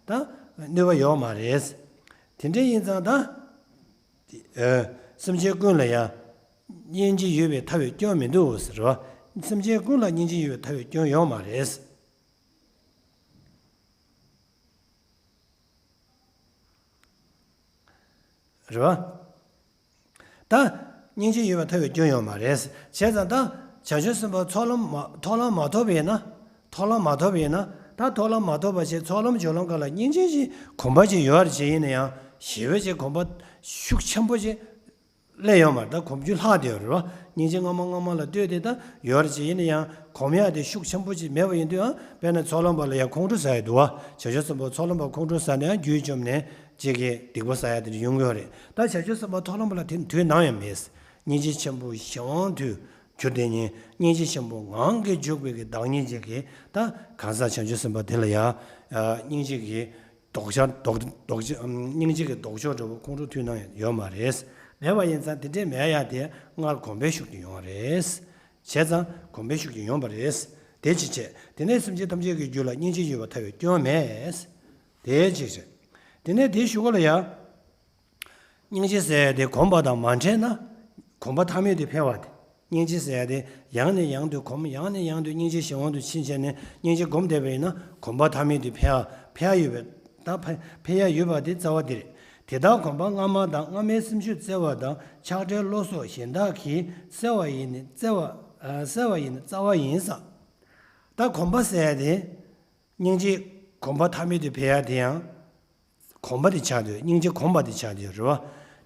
ད་གནོད་པ་ཡོད་མ་རེད། དེ་འདྲ་ཡིན་ཙང་ད་ཨ་སེམས་ཅན་ཀུན་ལ་ཡང་སྙིང་རྗེ་ཡོད་པའི་ཐབས་ཡོད་སྐྱོན་མི་འདུག་ཟེར་བ། སེམས་ཅན་ཀུན་ལ་སྙིང་རྗེ་ཡོད་པའི་ཐབས་ཡོད་སྐྱོན་ཡོད་མ་རེད། རེད་བ། ད་སྙིང་རྗེ་ཡོད་པའི་ཐབས་ཡོད་སྐྱོན་ཡོད་མ་རེད། བྱས་ཙང་ད་བྱང་ཆུབ་སེམས་དཔའ་ཚོགས་ལམ་མ་མཐོང་ལམ་མ་ཐོབ་པ་ཡིན་ན། མཐོང་ལམ་མ་ཐོབ་པ་ཡིན་ན། ད་མཐོང་ལམ་མ་ཐོབ་པ་བྱས་ཚོགས་ལམ་སྦྱོར་ལམ་སྒང་ལ་སྙིང་རྗེ་ཞིག་གོམས་པ་ཅིག་ཡོད་རེད་བྱས་ཡིན་ན་ཡང་ཞེ་པོ་ཅིག་གོམས་པ་ཤུགས་ཆེན་པོ་ཅིག་སླེབས་ཡོད་མ་རེད། ད་གོམས་རྒྱུ་ལྷག་བསྡད་ཡོད་རེད་བ། སྙིང་རྗེ་སྔ་མ་སྔ་མ་ལ་ལྟོས་ཏེ་ད་ཡོད་རེད་བྱས་ཡིན་ན་ཡང་གོམས་ཡག་དེ་ཤུགས་ཆེན་པོ་ཅིག་མེད་པ་ཡིན་དུས་ཨང་། དཔེར་ན་ཚོགས་ལམ་པ་ལ་ཡང་ཁོང་ཁྲོ་ཟ་ཡི་འདུག་བ། བྱང་ཆུབ་སེམས་དཔའ་ཚོགས་ལམ་པ་ཁོང་ཁྲོ་ཟ་ནས་ཡང་རྒྱུད་བཅོམ་ནས་ཅིག་གིས་སྡིག་པ་བསགས་ཡ་དེ་འདྲ་ཡོང་གི་ཡོད་རེད། ད་བྱང་ཆུབ་སེམས་དཔའ་ཚོགས་ལམ་པ་ལ་དེ་དུས་ནམ་ཡང་མེད། སྙིང་རྗེ་ཆེན་པོ་གཞན་དབང་དུ་གྱུར་དེ་ཉིད་སྙིང་རྗེ་ཆེན་པོ་ངང་གིས་འཇུག་པའི་གི་བདག་ཉིད་ཅིག་གིས་ད་གང་ཟག་བྱང་ཆུབ་སེམས་དཔའ་དེ་ལ་ཡང་སྙིང་རྗེ་གི་ལྡོག་ཆ་ལྡོག་ལྡོག་ཆ་སྙིང་རྗེ་གི་ལྡོག་ཕྱོགས་འདྲ་བོ་ཁོང་ཁྲོ་དུས་ནམ་ཡང་ཡོད་མ་རེད། མེད་པ་ཡིན་ཙང་དེ་འདྲའི་མེད་ཡ་དེ་སྔར་གོམས་པའི་ཤུགས་ཀྱིས་ཡོང་བ་རེད། བྱས་ཙང་གོམས་པའི་ཤུགས་ཀྱིས་ཡོང་བ་རེད། དེ་ཅི་བྱེད། དེ་ནས་སེམས་ཅན་ཐམས་ཅད་ཀྱི་རྒྱུད་ལ་སྙིང་རྗེ་ཡོད་པ་ཐལ་བའི་སྐྱོན་མེད། དེ་ཅི་བྱེད། དེ་ནས་དེའི་གཞུག་གུ་ལ་ཡ། སྙིང་རྗེ་ཟེར་ཡ་དེ་གོམས་པ་དང་མ་བྲལ་ན། གོམས་པ་ཐ་མལ་དུ་འཕེལ་བ་དེ། སྙིང་རྗེ་ཟེར་ཡ་དེ་ཡང་ནས་ཡང་དུ་གོམས། ཡང་ནས་ཡང་དུ་སྙིང་རྗེ་གཞན་དབང་དུ་ཕྱིན་བྱས་ནས་སྙིང་རྗེ་གོམས་བསྡད་པ་ཡིན་ན་གོམས་པ་ཐ་མལ་དུ་འཕེལ་འཕེལ་ཡོད་པས། ད་འཕེལ་འཕེལ་ཡ་ཡོད་པ་དེ་རྩ་བ་དེ་རེད། དེ་ལྟར་གོམས་པ་སྔ་མ་དང་སྔ་མའི་སེམས་ཤུགས་བརྩེ་བ་དང་ཆགས་བྲལ་བློ་སོགས་གཞན་དག་གིས་སེལ་བ་ཡིན་ནི་བརྩེ་བ། ཨ་སེལ་བ་ཡིན་ནི་རྩ་བ་ཡིན་ས། ད་གོམས་པ་ཟེར་ཡ་དེ། སྙིང་རྗེ་གོམས་པ་ཐ་མལ་དུ་འཕེལ་ཡ་དེ་ཡང་། གོམས་པ་དེ་ཆགས་དུས་སྙིང་རྗེ་གོམས་པ་དེ་ཆགས་དུས་རེད་བ།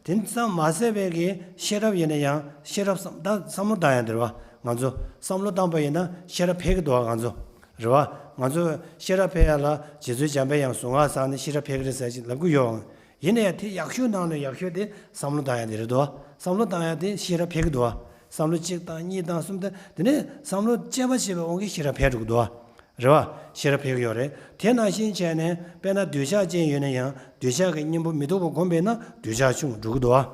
དེ་ཙམ་མ་ཟད་པའི་གི་ཤེས་རབ་ཡིན་ན་ཡང་ཤེས་རབ་བསམ་ད་བསམ་བློ་བཏང་ཡ་དེ་རེད་བ། ང་ཚོ་བསམ་བློ་བཏང་པ་ཡིན་ན་ཤེས་རབ་འཕེལ་གི་འདུག་བ་ང་ཚོ། རེད་བ། ང་ཚོ་ཤེས་རབ་འཕེལ་ཡ་ལ་རྗེ་བཙུན་འཇམ་པའི་དབྱངས་གཟུངས་སྔགས་བསགས་ནས་ཤེས་རབ་འཕེལ་གི་རེད་ཟེར་ཅིག་ལབ་གི་ཡོད། ཡིན་ན་ཡང་དེ་ཡག་ཤོས་ནང་ནས་ཡག་ཤོས་དེ་བསམ་བློ་བཏང་ཡ་དེ་རེད་དོ། བསམ་བློ་བཏང་ཡ་དེ་ཤེས་རབ་འཕེལ་གི་འདུག་བ། བསམ་བློ་གཅིག་བཏང་གཉིས་བཏང་གསུམ་བཏང་དེ་ནས་བསམ་བློ་དཔྱད་པ་བྱེད་པའི་དབང་གིས་ཤེས་རབ་འཕེལ་འགྲོ་གི་འདུག་བ། རེད་བ། ཤེས་རབ་འཕེལ་གི་ཡོད་རེད། དེ་ནང་བཞིན་བྱས་ནས་དཔེར་ན་འདོད་ཆགས་ཅན་ཡོད་ན་ཡང་འདོད་ཆགས་ཀྱི་གཉེན་པོ་མི་སྡུག་པ་བསྒོམས་པས་ན་འདོད་ཆགས་ཆུང་དུ་འགྲོ་གི་འདུག་བ།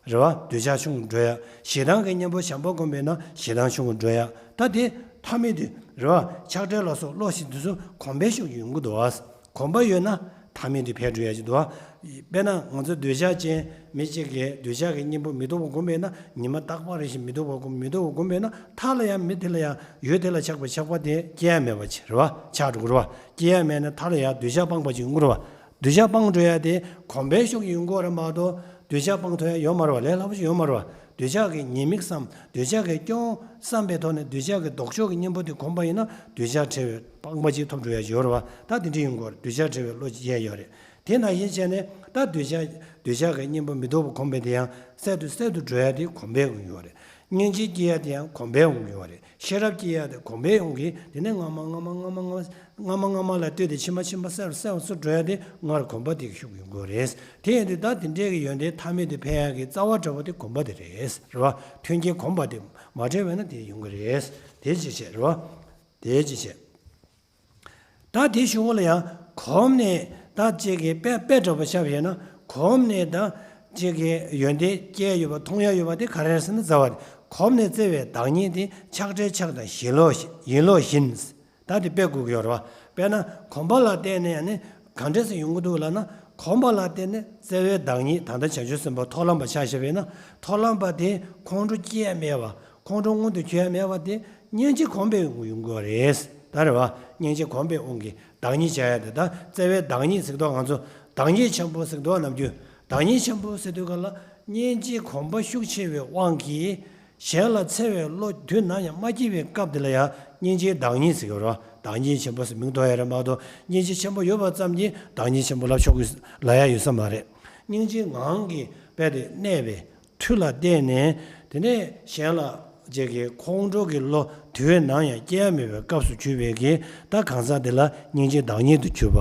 རེད་བ། འདོད་ཆགས་ཆུང་དུ་འགྲོ་ཡ། ཞེ་སྡང་གི་གཉེན་པོ་བྱམས་པ་བསྒོམས་པས་ན་ཞེ་སྡང་ཆུང་དུ་འགྲོ་ཡ། ད་དེ་ཐ་མལ་དུ་རེད་བ། ཆགས་བྲལ་ལ་སོགས་བློ་ཞིག་འདི་ཚོ་གོམས་པའི་ཤུགས་ཀྱིས་ཡོང་གི་འདུག་བ། གོམས་པ་ཡོད་ན་ཐ་མལ་དུ་འཕེལ་འགྲོ་ཡ་ཅིག་འདུག་བ། དཔེར་ན་ང་ཚོ་འདོད་ཆགས་ཅན་མི་གཅིག་གིས་འདོད་ཆགས་ཀྱི་གཉེན་པོ་མི་སྡུག་པ་བསྒོམས་པས་ན་ཉི་མ་རྟག་པར་རེ་བཞིན་མི་སྡུག་པ་བསྒོམས། མི་སྡུག་པ་བསྒོམས་པས་ན་མཐའ་ལ་ཡང་མི་དེ་ལ་ཡང་ཡུལ་དེ་ལ་ཆགས་པའི་ཆགས་པ་དེ་སྐྱེ་ཡ་མེད་པ་ཅིག་རེད་བ། ཆགས་འགྲོ་གི་རེད་བ། སྐྱེ་ཡ་མེད་ན་མཐའ་ལ་ཡང་འདོད་ཆགས་སྤངས་པ་ཅིག་ཡོང་གི་རེད་བ། འདོད་ཆགས་སྤངས་འགྲོ་ཡ་དེ་གོམས་པའི་ཤུགས་ཀྱིས་ཡོང་གི་ཡོད་རེད་མ་གཏོགས་འདོད་ཆགས་སྤང་ཐུབ་ཡ་ཡོད་མ་རེད་བ། ལས་སླ་པོ་ཞིག་ཡོད་མ་རེད་བ། འདོད་ཆགས་ཀྱི་ཉེས་དམིགས་བསམ། འདོད་ཆགས་ཀྱི་སྐྱོན་བསམ་པའི་ཐོག་ནས་འདོད་ཆགས་ཀྱི་ལྡོག་ཕྱོགས་ཀྱི་གཉེན་པོ་དེ་གོམས་པ་ཡིན་ན་འདོད་ཆགས་བྲལ་བའི་སྤངས་པ་ཅིག་ཐོབ་འགྲོ་ཡ་ཅིག་ཡོད་རེད་བ། ད་དེ་འདྲ་ཡོང་གི་ཡོད་རེད། འདོད་ཆགས་བྲལ་བའི་བློ་ཅིག་སྐྱེ་ཡ་ཡོད་རེད། དེ་ནང་བཞིན་བྱས་ནས་ད་འདོད་ཆགས་འདོད་ཆགས་ཀྱི་གཉེན་པོ་མི་སྡུག་པ་གོམས་པས་དེ་ཡང་སད་དུ་སད་དུ་འགྲོ་ཡ་དེ་གོམས་པས་ཡོང་གི་ཡོད་རེད། སྙིང་རྗེ་སྐྱེ་ཡ་དེ་ཡང་གོམས་པས་ཡོང་གི་ཡོད་རེད། ཤེས་རབ་སྐྱེ་ཡ་དེ་གོམས་པས་ཡོང་གི། དེ་ནས་སྔ་མ་སྔ་མ་སྔ་མ་སྔ་མ་སྔ་མ་སྔ་མ་ལ་ལྟོས་ཏེ་ཕྱི་མ་ཕྱི་མ་གསལ་བ་གསལ་བ་སུ་འགྲོ་ཡ་དེ་སྔར་གོམས་པ་དེ་གི་ཤུགས་ཡོང་གི་རེད། དེ་ཡིན་དུས་ད་དེ་འདྲའི་གི་ཡོན་ཏན་ཐ་མལ་དུ་འཕེལ་ཡ་གི་རྩ་བ་འདྲ་བོ་དེ་གོམས་པ་དེ་རེད། རེད་བ། མཐུན་རྐྱེན་གོམས་པ་དེ་མ་བྲལ་བས་ན་དེ་ཡོང་གི་རེད། དེ་ཅི་བྱེད། རེད་བ། དེ་ཅི་བྱེད། ད་དེ་གཞུག་གུ་ལ་ཡང་གོམས་ནས་ད་ཅིག་གི་དཔེ་དཔེ་འདྲ་པོ་བཞག་པ་ཡིན་ན་གོམས་ནས་ད་ ཅིག་གི་ཡོན་ཏན་སྐྱེས་ཡོད་པ་མཐོང་ཡ་ཡོད་པ་དེ་ག་རེ་རེད་ཟེར་ན་རྩ་བ་རེད། གོམས་ནས་བརྩེ་བའི་བདག་ཉིད་དེ་ཆགས་བྲལ་ཆགས་དང་ཡིན་ལུགས་ཡིན་ལུགས་བཞིན། ད་དེ་དཔེ་དགོས་ཀྱི་ཡོད་རེད་བ། དཔེར་ན་གོམས་པ་ལ་བརྟེན་ནས་ཡང་ནི་གང་འདྲ་ཞིག་ཡོང་གི་འདུག་ལབ་ན། གོམས་པ་ལ་བརྟེན་ནས་བརྩེ་བའི་བདག་ཉིད་ད་ལྟ་བྱང་ཆུབ་སེམས་དཔའ་ཐོག་ལམ་པ་ཆ་བཞག་པས་ན། ཐོག་ལམ་པ་དེ་ཁོང་ཁྲོ་སྐྱེ་ཡ་མེད་པ། ཁོང་ཁྲོ་མངོན་དུ་གྱུར་ཡ་མེད་པ་དེ་སྙིང་རྗེ་གོམས་པས་ཡོང་གི་ཡོད་རེད། ད་རེད་བ། སྙིང་རྗེ་གོམས་པས་དབང་གིས་བདག་ཉིད་བྱ་ཡ་དེ། ད་བརྩེ་བའི་བདག་ཉིད་ཟེར་དུས་ང་ཚོ་བདག་ཉིད་ཆེན་པོ་ཟེར་དུས་ནམ་རྒྱུན། བདག་ཉིད་ཆེན་པོ་ཟེར་དུས་ག་ལ། སྙིང་རྗེ་གོམས་པ་ཤུགས་ཆེ་བའི་དབང་གིས། གཞན་ལ་འཚེ་བའི་བློ་དུས་ནམ་ཡང་མ་སྐྱེས་པའི་སྐབས་དེ་ལ་ཡང་སྙིང་རྗེའི་བདག་ཉིད་ཟེར་གྱི་ཡོད་རེད་བ། བདག་ཉིད་ཆེན་པོ་ཟེར་མིང་ཐོགས་ཡ་རེད་མ་གཏོགས། སྙིང་རྗེ་ཆེན་པོ་ཡོད་པ་ཙམ་གྱིས་བདག་ཉིད་ཆེན་པོ་ལབ་ཆོག་གི་ལབ་ཡ་ཡོད་ས་མ་རེད། སྙིང་རྗེའི་ངང་གིས་རྦད་དེ་གནས་པའི་མཐུ་ལ་བརྟེན་ནས། དེ་ནས་གཞན་ལ་ཅིག་གི་ཁོང་ཁྲོ་གི་བློ་དུས་ནམ་ཡང་སྐྱེ་ཡ་མེད་པའི་སྐབས་སུ་གྱུར་པའི་གི། ད་གང་ཟག་དེ་ལ་སྙིང་རྗེ་བདག་ཉིད་དུ་གྱུར་པ།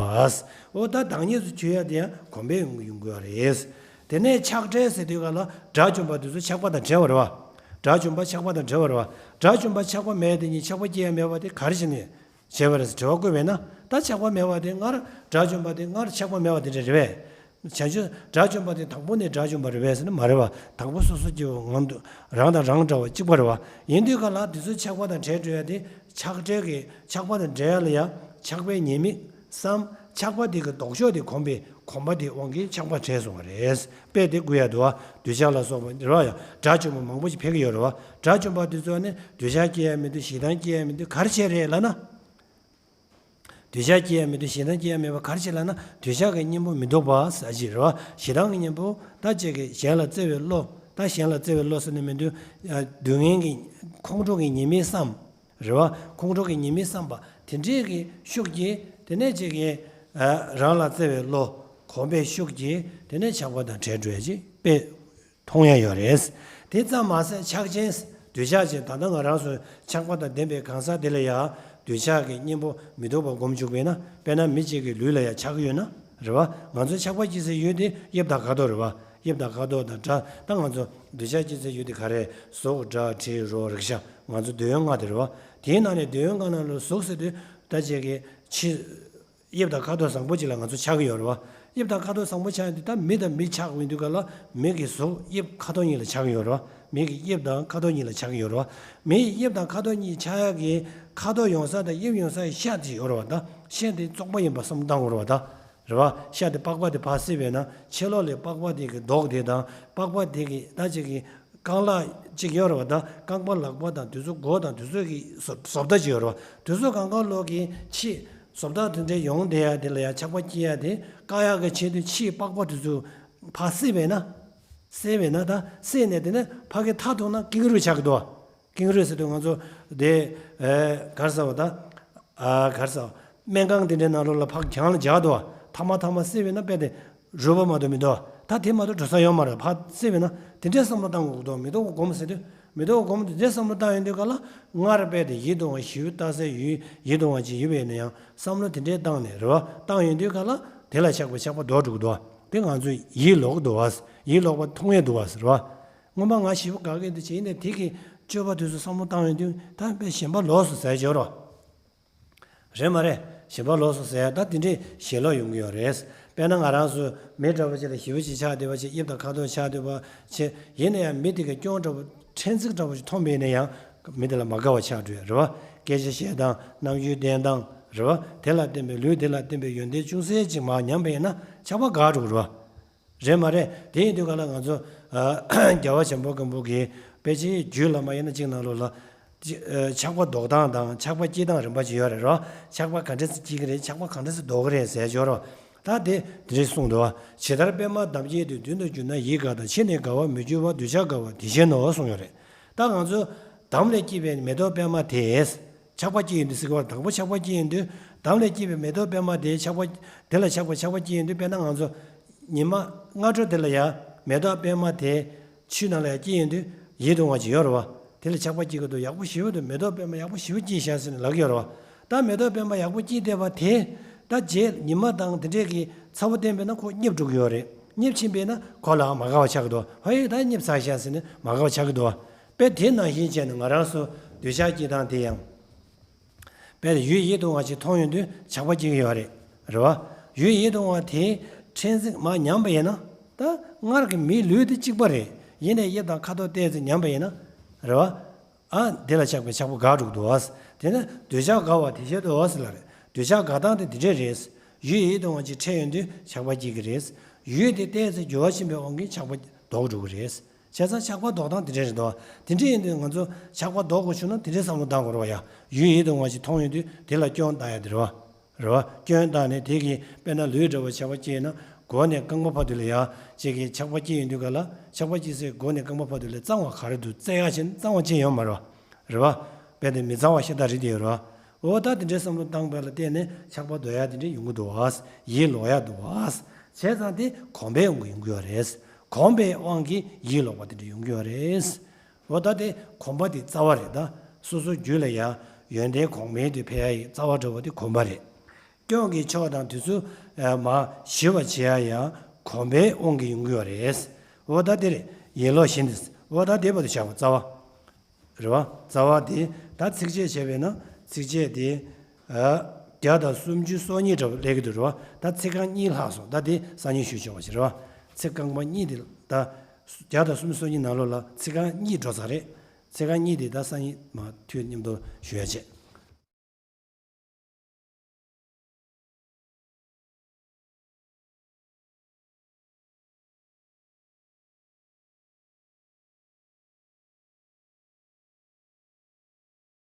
འོ་ད་བདག་ཉིད་དུ་གྱུར་ཡ་དེ་ཡང་གོམས་པས་ཡོང་གི་ཡོང་གི་ཡོད་རེད། དེ་ནས་ཆགས་བྲལ་ཟེར་དུས་ག་ལ། དགྲ་བཅོམ་པ་དེ་ཚོ་ཆགས་པ་དང་བྲལ་བ་རེད་བ། དགྲ་བཅོམ་པ་ཆགས་པ་དང་བྲལ་བ་རེད་བ། དགྲ་བཅོམ་པ་ཆགས་པ་མེད་དེ་ཉིད་ཆགས་པ་སྐྱེ་ཡ་མེད་པ་དེ་ག་རེ་བྱས་ནས་བྱས་པ་རེད་ཟེར་དྲི་བ་བཀོད་པས་ན། ད་ཆགས་པ་མེད་པ་དེ་སྔར། དགྲ་བཅོམ་པ་དེ་སྔར་ཆགས་པ་མེད་པ་དེ་འདྲ་རེད་པས། བྱང་ཆུབ་དགྲ་བཅོམ་པ་དེ་དང་པོ་ནས་དགྲ་བཅོམ་པ་རེད་པས་ཟེར་ན་མ་རེད་བ། དང་པོ་སོ་སོ་སྐྱེ་བོ་ངང་དུ་རང་དང་རང་འདྲ་བ་གཅིག་པ་རེད་བ། ཡིན་དུས་ག་ལ་དེ་ཚོ་ཆགས་པ་དང་བྲལ་འགྲོ་ཡ་དེ། ཆགས་བྲལ་གྱི་ཆགས་པ་དང་བྲལ་ཡ་ལ་ཡ་ཆགས་པའི་ཉེས་དམིགས་སམ། ཆགས་པ་དེ་གི་ལྡོག་ཕྱོགས་དེ་གོམས་པའི་གོམས་པ་དེའི་དབང་གིས་ཆགས་པ་བྲལ་སོང་བ་རེད། དཔེ་དེ་བཀོད་ཡ་འདུག་བ། འདོད་ཆགས་ལ་སོགས་པ་རེད་བ། ཡང་དགྲ་བཅོམ་པ་མང་པོ་ཞིག་ཕེབས་ཀྱི་ཡོད་རེད་བ། དགྲ་བཅོམ་པ་དེ་ཚོ་ནི་འདོད་ཆགས་སྐྱེ་ཡ་མི་འདུག་ཞེ་སྡང་སྐྱེ་ཡ་མི་འདུག་ག་རེ་བྱས་རེད་ལབ་ན། འདོད་ཆགས་སྐྱེ་ཡ་མི་འདུག་ཞེ་སྡང་སྐྱེ་ཡ་མེད་པ་ག་རེ་བྱས་ལབ་ན། འདོད་ཆགས་ཀྱི་གཉེན་པོ་མི་སྡུག་པ་ཟེར་གྱི་རེད་བ། ཞེ་སྡང་གི་གཉེན་པོ་ད་ཅིག་གི་གཞན་ལ་བརྩེ་བའི་བློ། ད་གཞན་ལ་བརྩེ་བའི་བློ་ཟེར་ནས་མི་འདུག་སྡུག་བསྔལ་གྱི་ཁོང་ཁྲོ་གི་ཉེས་དམིགས་སམ། རེད་བ། ཁོང་ཁྲོ་གི་ཉེས་དམིགས་བསམ་པ་དེ་འདྲས་ཀྱི་ཤུགས་ཀྱིས། དེ་ནས་ཅིག་གི་ཨ། རང་ལ་བརྩེ་བའི་བློ་གོམས་པའི་ཤུགས་ཀྱིས། དེ་ནས་ཆགས་པ་དང་བྲལ་འགྲོ་ཡ་ཅིག་དཔེ་མཐོང་ཡ་ཡོད་རེད། དེ་ཙམ་མ་ཟད་ཆགས་ཅན། འདོད་ཆགས་ཅན། ད་ལྟ་ང་རང་ཚོ་ཆགས་པ་དང་ལྡན་པའི་གང་ཟག་དེ་ལ་ཡང་འདོད་ཆགས་ཀྱི་གཉེན་པོ་མི་སྡུག་པ་སྒོམ་བཅུག་པས་ན། དཔེར་ན་མི་གཅིག་གི་ལུས་ལ་ཡང་ཆགས་ཀྱི་ཡོད་ན། རེད་བ། ང་ཚོ་ཆགས་པ་སྐྱེ་སའི་ཡུལ་དེ་དབྱིབས་དང་ཁ་དོག་རེད་བ། དབྱིབས་དང་ཁ་དོག་དང་སྒྲ། ད་ང་ཚོ་འདོད་ཆགས་སྐྱེ་སའི་ཡུལ་དེ་ག་རེ། གཟུགས་སྒྲ་དྲི་རོ་རེག་བྱ། ང་ཚོ་འདོད་ཡོན་ལྔ་དེ་རེད་བ། དེའི་ནང་ནས་འདོད་ཡོན་ལྔ་ནང་ལ་གཟུགས་ཟེར་དུས་ད་ཅིག་གི་ཕྱི། དབྱིབས་དང་ཁ་དོག་བཟང་པོ་ཅིག་ལ་ང་ཚོ་ཆགས་ཀྱི་ཡོད་རེད་བ། དབྱིབས་དང་ཁ་དོག་བཟང་པོ་ཆགས་ཡོང་དུས་ད་མི་དང་མི་ཆགས་ཡོང་དུས་ག་ལ། མི་གི་གཟུགས་དབྱིབས་ཁ་དོག་གཉིས་ལ་ཆགས་ཀྱི་ཡོད་རེད་བ། མི་གི་དབྱིབས་དང་ཁ་དོག་གཉིས་ལ་ཆགས་ཀྱི་ཡོད་རེད་བ། མི་ཡི་དབྱིབས་དང་ཁ་དོག་གཉིས་ཆགས་ཡག་གི་ཁ་དོག་ཡོང་ས་དང་དབྱིབས་ཡོང་ས་ཡི་ཤ་དེ་ཡོད་རེད་བ། ད་ཤ་དེ་བཙོག་པ་ཡིན་པ་བསམ་བློ་བཏང་དགོས་རེད་བ། ད། རེད་བ། ཤ་དེ་པགས་པ་དེ་ཕར་བསྲེས་པས་ན་ཕྱི་ལོགས་ལ་པགས་པ་དེ་གི་མདོག་དེ་དང་པགས་པ་དེ་གི་ད་ཅིག་གི་རྐང་ལག་ཅིག་ཡོད་རེད་བ། ད་རྐང་པ་ལག་པ་དང་དེ་ཚོ་མགོ་དང་དེ་ཚོ་གི་བཟོ་བཟོ་ལྟ་ཅིག་ཡོད་རེད་བ། དེ་ཚོ་གང་ག་ལོག་གི་ཕྱིའི་བཟོ་ལྟ་དེ་འདྲ་ཡོང་བསྡད་ཡ་དེ་ལ་ཡ་ཆགས་པ་སྐྱེ་ཡ་དེ་བཀག་ཡག་གི་ཆེད་དུ་ཕྱིའི་པགས་པ་དེ་ཚོ་ཕར་བསྲེས་པས་ན། བསྲེས་པས་ན། ད་བསྲེས་ནས་དེ་ནས་ཕ་གི་མཐའ་ཐུག་ན་ཀེང་རུས་ཆགས་ཀྱི་འདུག་བ། ཀེང་རུས་ཟེར་དུས་ང་ཚོ་དེ་ཨེ་ག་རེ་ཟེར་བ། ད་ཨ་ག་རེ་ཟེར་བ། སྨན་ཁང་དེ་འདྲའི་ནང་ལོགས་ལ་ཕར་གྱང་ལ་འཇགས་འདུག་བ། ཐ་མ་ཐ་མ་བསྲེས་པས་ན་དཔེ་དེ་རུལ་བ་མ་གཏོགས་མི་འདུག་བ། ད་དེ་མ་གཏོགས་འགྲོ་ས་ཡོད་མ་རེད། ཕར་བསྲེས་པས་ན་དེ་འདྲའི་བསམ་བློ་བཏང་དགོས་ཀྱི་འདུག་མི་ཐོག་གོ་སྒོམ་ཟེར་དུས་མི་ཐོག་གོ་སྒོམ་དེ་འདྲའི་བསམ་བློ་བཏང་ཡོང་དུས་ག་ལ། སྔར་དཔེ་དེ་ཡིད་དུ་འོང་བ་ཞེ་པོ་ལྟ་སའི་ཡུལ་ཡིད་དུ་འོང་བ་ཅིག་ཡོད་པས་ན་ཡང་བསམ་བློ་དེ་འདྲའི་བཏང་ནས་རེད་བ། བཏང་ཡོང་དུས་ག་ལ་དེ་ལ་ཆགས་པའི་ཆགས་པ་ལྡོག་འགྲོ་གི་འདུག་བ། དེ་ང་ཚོས་ཡིད་ལོག་འདུག་བ། ཡིད་ལོག་པ་མཐོང་ཡས་འདུག་བ་ཟེར་བ། སྔོན་མ་ང་ཞེ་པོ་དགའ་གི་འདུག་བྱས་ནས་དེ་གི་སྤྱོད་པ་དེ་ཚོ་བསམ་བློ་བཏང་ཡོང་དུས་ད་དཔེ་ཞེན་པ་ལོག་སོང་ཟེར་བྱས་རོ། རེད་མ་རེད། ཞེན་པ་ལོག་སོང་ཟེར་ཡ་ད་དེ་འདྲས་ཞེན་ལོག་ཡོང་གི་ཡོད་རེད། དཔེར་ན་ང་རང་ཚོ་མི་འདྲ་བོ་ཅིག་ལ་ཞེ་པོ་ཅིག་ཆགས་བསྡད་པ་ཅིག་དབྱིབས་དང་ཁ་དོག་ཆགས་བསྡད་པ་ཅིག་ཡིན་ན་ཡང་མི་དེ་ག་སྐྱོན་འདྲ་བོ་ཕྲན་ཚེགས་འདྲ་བོ་ཅིག་མཐོང་པ་ཡིན་ན་ཡང་མི་དེ་ལ་མ་དགའ་བ་ཆགས་འགྲོ་ཡ་རེད་བ། སྐད་ཆ་བཤད་སྟངས་རྣམ་འགྱུར་བསྟན་སྟངས་རེད་བ། དེ་ལ་བརྟེན་པའི་ལུས་དེ་ལ་བརྟེན་པའི་ཡོན་ཏན་ཅུང་ཟད་ཅིག་མར་ཉམས་པ་ཡིན་ན་ཆགས་པ་འགག་འགྲོ་གི་རེད་བ། རེད་མ་རེད། དེ་ཡིན་དུས་ག་ལ་ང་ཚོ་ཨ་རྒྱལ་བ་བྱམས་པ་མགོན་པོ་གིས་དཔེ་ཆའི་རྒྱུད་བླ་མ་ཡིན་ན་གཅིག་ནང་ལོགས་ལ། ཅི་ཨ་ཆགས་པ་ཟློག་སྟངས་དང་ཆགས་པ་སྐྱེ་སྟངས་རིམ་པ་ཅིག་ཡོད་རེད་རོ། ཆགས་པ་ག་འདྲ་སེ་སྐྱེ་གི་རེད། ཆགས་པ་ག་འདྲ་སེ་ཟློག་གི་རེད་ཟེར་ཡ་ཅིག་ཡོད་རོ། ད་དེ་དེ་འདྲས་གསུངས་འདུག་བ། ཇི་ལྟར་པདྨ་འདམ་སྐྱེས་དུས། མདུན་དུ་གྱུར་ན་ཡིད་དགའ་དང་། ཕྱི་ནས་དགའ་བ་མི་འགྱུར་བ། འདོད་ཆགས་དགའ་བ་དེ་བཞིན་ནོ་གསུངས་ཡོད་རེད། ད་ང་ཚོ་འདམ་ལས་སྐྱེས་པའི་མེ་ཏོག་པདྨ་དེས། ཆགས་པ་སྐྱེ་ཡོང་དུས་ཟེར་གི་བ། དང་པོ་ཆགས་པ་སྐྱེ་ཡོང་དུས་འདམ་ལས་སྐྱེས་པའི་མེ་ཏོག་པདྨ་དེ་ཆགས་པ། དེ་ལ་ཆགས་པ་ཆགས་པ་སྐྱེ་ཡོང་དུས་དཔེར་ན་ང་ཚོ་ཉི་མ་སྔ་དྲོ་དེ་ལ་ཡ་མེ་ཏོག་པདྨ་དེ་ཆུ་ནང་ལ་ཡ་སྐྱེ་ཡོང་དུས་ཡིད་དུ་འོང་བ་ཅིག་ཡོད་རེད་བ། དེ་ལ་ཆགས་པ་སྐྱེ་གི་འདུག་ཡག་པོ་ཞེ་པོ་འདུག་མེ་ཏོག་པདྨ་ཡག་པོ་ཞེ་པོ་སྐྱེས་ཤག་ཟེར་ནས་ལབ་ཀྱི་ཡོད་རེད་བ། ད་མེ་ཏོག་པདྨ་ཡག་པོ་སྐྱེས་བསྡད་པ་དེ་ད་རྗེས་ཉི་མ་དང་དེ་འདྲས་ཀྱི་ཚ་བོ་བསྟན་པས་ན་ཁོ་རྙེད་འགྲོ་གི་ཡོད་རེད། རྙེད་ཕྱིན་པས་ན་ཁོ་ལའང་མ་དགའ་བ་ཆགས་ཀྱི་འདུག་ཧོ་ཡེ་ད་རྙེད་ཚར་ཤག་ཟེར་ནས་མ་དགའ་བ་ཆགས་ཀྱི་འདུག་དཔེ་དེ་ནང་བཞིན་བྱས་ནས་ང་རང་ཚོ་འདོད་ཆགས་སྐྱེ་སྟངས་དེ་ཡང་། དཔེ་ཡུལ་ཡིད་དུ་འོང་བ་ཅིག་མཐོང་ཡོང་དུས་ཆགས་པ་སྐྱེ་གི་ཡོད་རེད། རེད་བ། ཡུལ་ཡིད་དུ་འོང་བ་དེ་ཕྲན་ཚེགས་མར་ཉམས་པ་ཡིན་ན། ད་སྔར་གྱི་མིའི་ལུས་དེ་གཅིག་པ་རེད། ཡིན་ནའི་དབྱིབས་དང་ཁ་དོག་ཏོག་ཙམ་ཉམས་པ་ཡིན་ན། རེད་བ། ཨ་དེ་ལ་ཆགས་པའི་ཆགས་པ་འགག་འགྲོ་གི་འདུག་བ། དེ་ནི་འདོད་ཆགས་འགག་པ་དེ་བཞིན་དུ་ཟེར་ལ་རེད། འདོད་ཆགས་འགག་སྟངས་དེ་འདི་འདྲས་རེད། ཡུལ་ཡིད་དུ་འོང་བ་ཅིག་འཕྲད་ཡོང་དུས་ཆགས་པ་སྐྱེ་གི་རེད། ཡུལ་དེ་ཏོག་ཙམ་འགྱུར་བ་ཕྱིན་པའི་དབང་གིས་ཆགས་པ་ལྡོག་འགྲོ་གི་རེད། བྱས་ཙང་ཆགས་པ་ལྡོག་སྟངས་དེ་འདྲས་རེད་འདུག་བ། དེ་འདྲས་ཡིན་དུས་ང་ཚོ་ཆགས་པ་ལྡོག་དགོས་བྱུང་ན་དེ་འདྲས་བསམ་བློ་བཏང་དགོས་རེད་བ་ཡ། ཡུལ་ཡིད་དུ་འོང་བ་ཅིག་མཐོང་ཡོང་དུས་དེ་ལ་སྐྱོན་བཏང་ཡ་དེ་རེད་བ། རེད་བ། སྐྱོན་བཏང་ནས་དེ་གིས་དཔེར་ན་ལུས་འདྲ་བ་ཆགས་པ་སྐྱེས་ན་མགོ་ནས་རྐང་པ་བར་དུ་ལ་ཡ། ཅིག་གིས་ཆགས་པ་སྐྱེས་ཡོང་དུས་ག་ལ་ཆགས་པ་སྐྱེས་སའི་མགོ་ནས་རྐང་པ་བར་དུ་ལ་གཙང་བ་ག་རེ་འདུག་བཙལ་ཡག་བྱས་ན་གཙང་བ་ཅི་ཡོད་མ་རེད་བ། རེད་བ། དཔེ་དེ་མི་གཙང་བ་ཤ་སྟག་རེད་དེ་ཡོད་རེད་བ། འོ་ད་དེ་འདྲའི་བསམ་བློ་བཏང་པ་ལ་བརྟེན་ནས་ཆགས་པ་ལྡོག་ཡག་དེ་འདྲ་ཡོང་གི་འདུག་བ། ཡིད་ལོག་ཡག་འདུག་བ། བྱས་ཙང་དེ་གོམས་པའི་དབང་གིས་ཡོང་གི་ཡོད་རེད། གོམས་པའི་དབང་གིས་ཡིད་ལོག་པ་དེ་འདྲ་ཡོང་གི་ཡོད་རེད། འོ་ད་དེ་གོམས་པ་དེ་རྩ་བ་རེད་ད། སོ་སོ་རྒྱུད་ལ་ཡ་ཡོན་ཏན་གོང་མའི་དེ་འཕེལ་ཡ་ཡི་རྩ་བ་འདྲ་བོ་དེ་གོམས་པ་རེད། སྐྱོན་གྱི་ཕྱོགས་དང་དེ་ཚོ་མར་ཞི་བར་བྱེད་ཡ་ཡང་གོམས་པའི་དབང་གིས་ཡོང་གི་ཡོད་རེད། འོ་ད་དེ་རེད། ཡིད་ལོག་བཞིན་དེ། འོ་ད་དེ་བར་དུ་བཞག་པ་རྩ་བ། རེད་བ། རྩ་བ་དེ་ད་ཚིགས་བཅད་བྱས་པས་ན་ཚིགས་བཅད་དེ། བརྒྱ་དང་སུམ་ཅུ་སོ་གཉིས་འདྲ་བོ་སླེབས་ཀྱི་འདུག་རེད་བ། ད་ཚིག་རྐང་གཉིས་ལྷག་སོང་། ད་དེ་སང་ཉིན་ཞུ་ཆོག་པ་ཞིག་རེད་བ། ཚིག་རྐང་པ་གཉིས་དེ་ད་བརྒྱ་དང་སུམ་ཅུ་སོ་གཉིས་ནང་ལོགས་ལ་ཚིག་རྐང་གཉིས་འགྲོ་ཚར་རེད། ཚིག་རྐང་གཉིས་དེ་ད་སང་ཉིན་མ་དུས་མཉམ་དུ་ཞུ་ཡ་བྱས།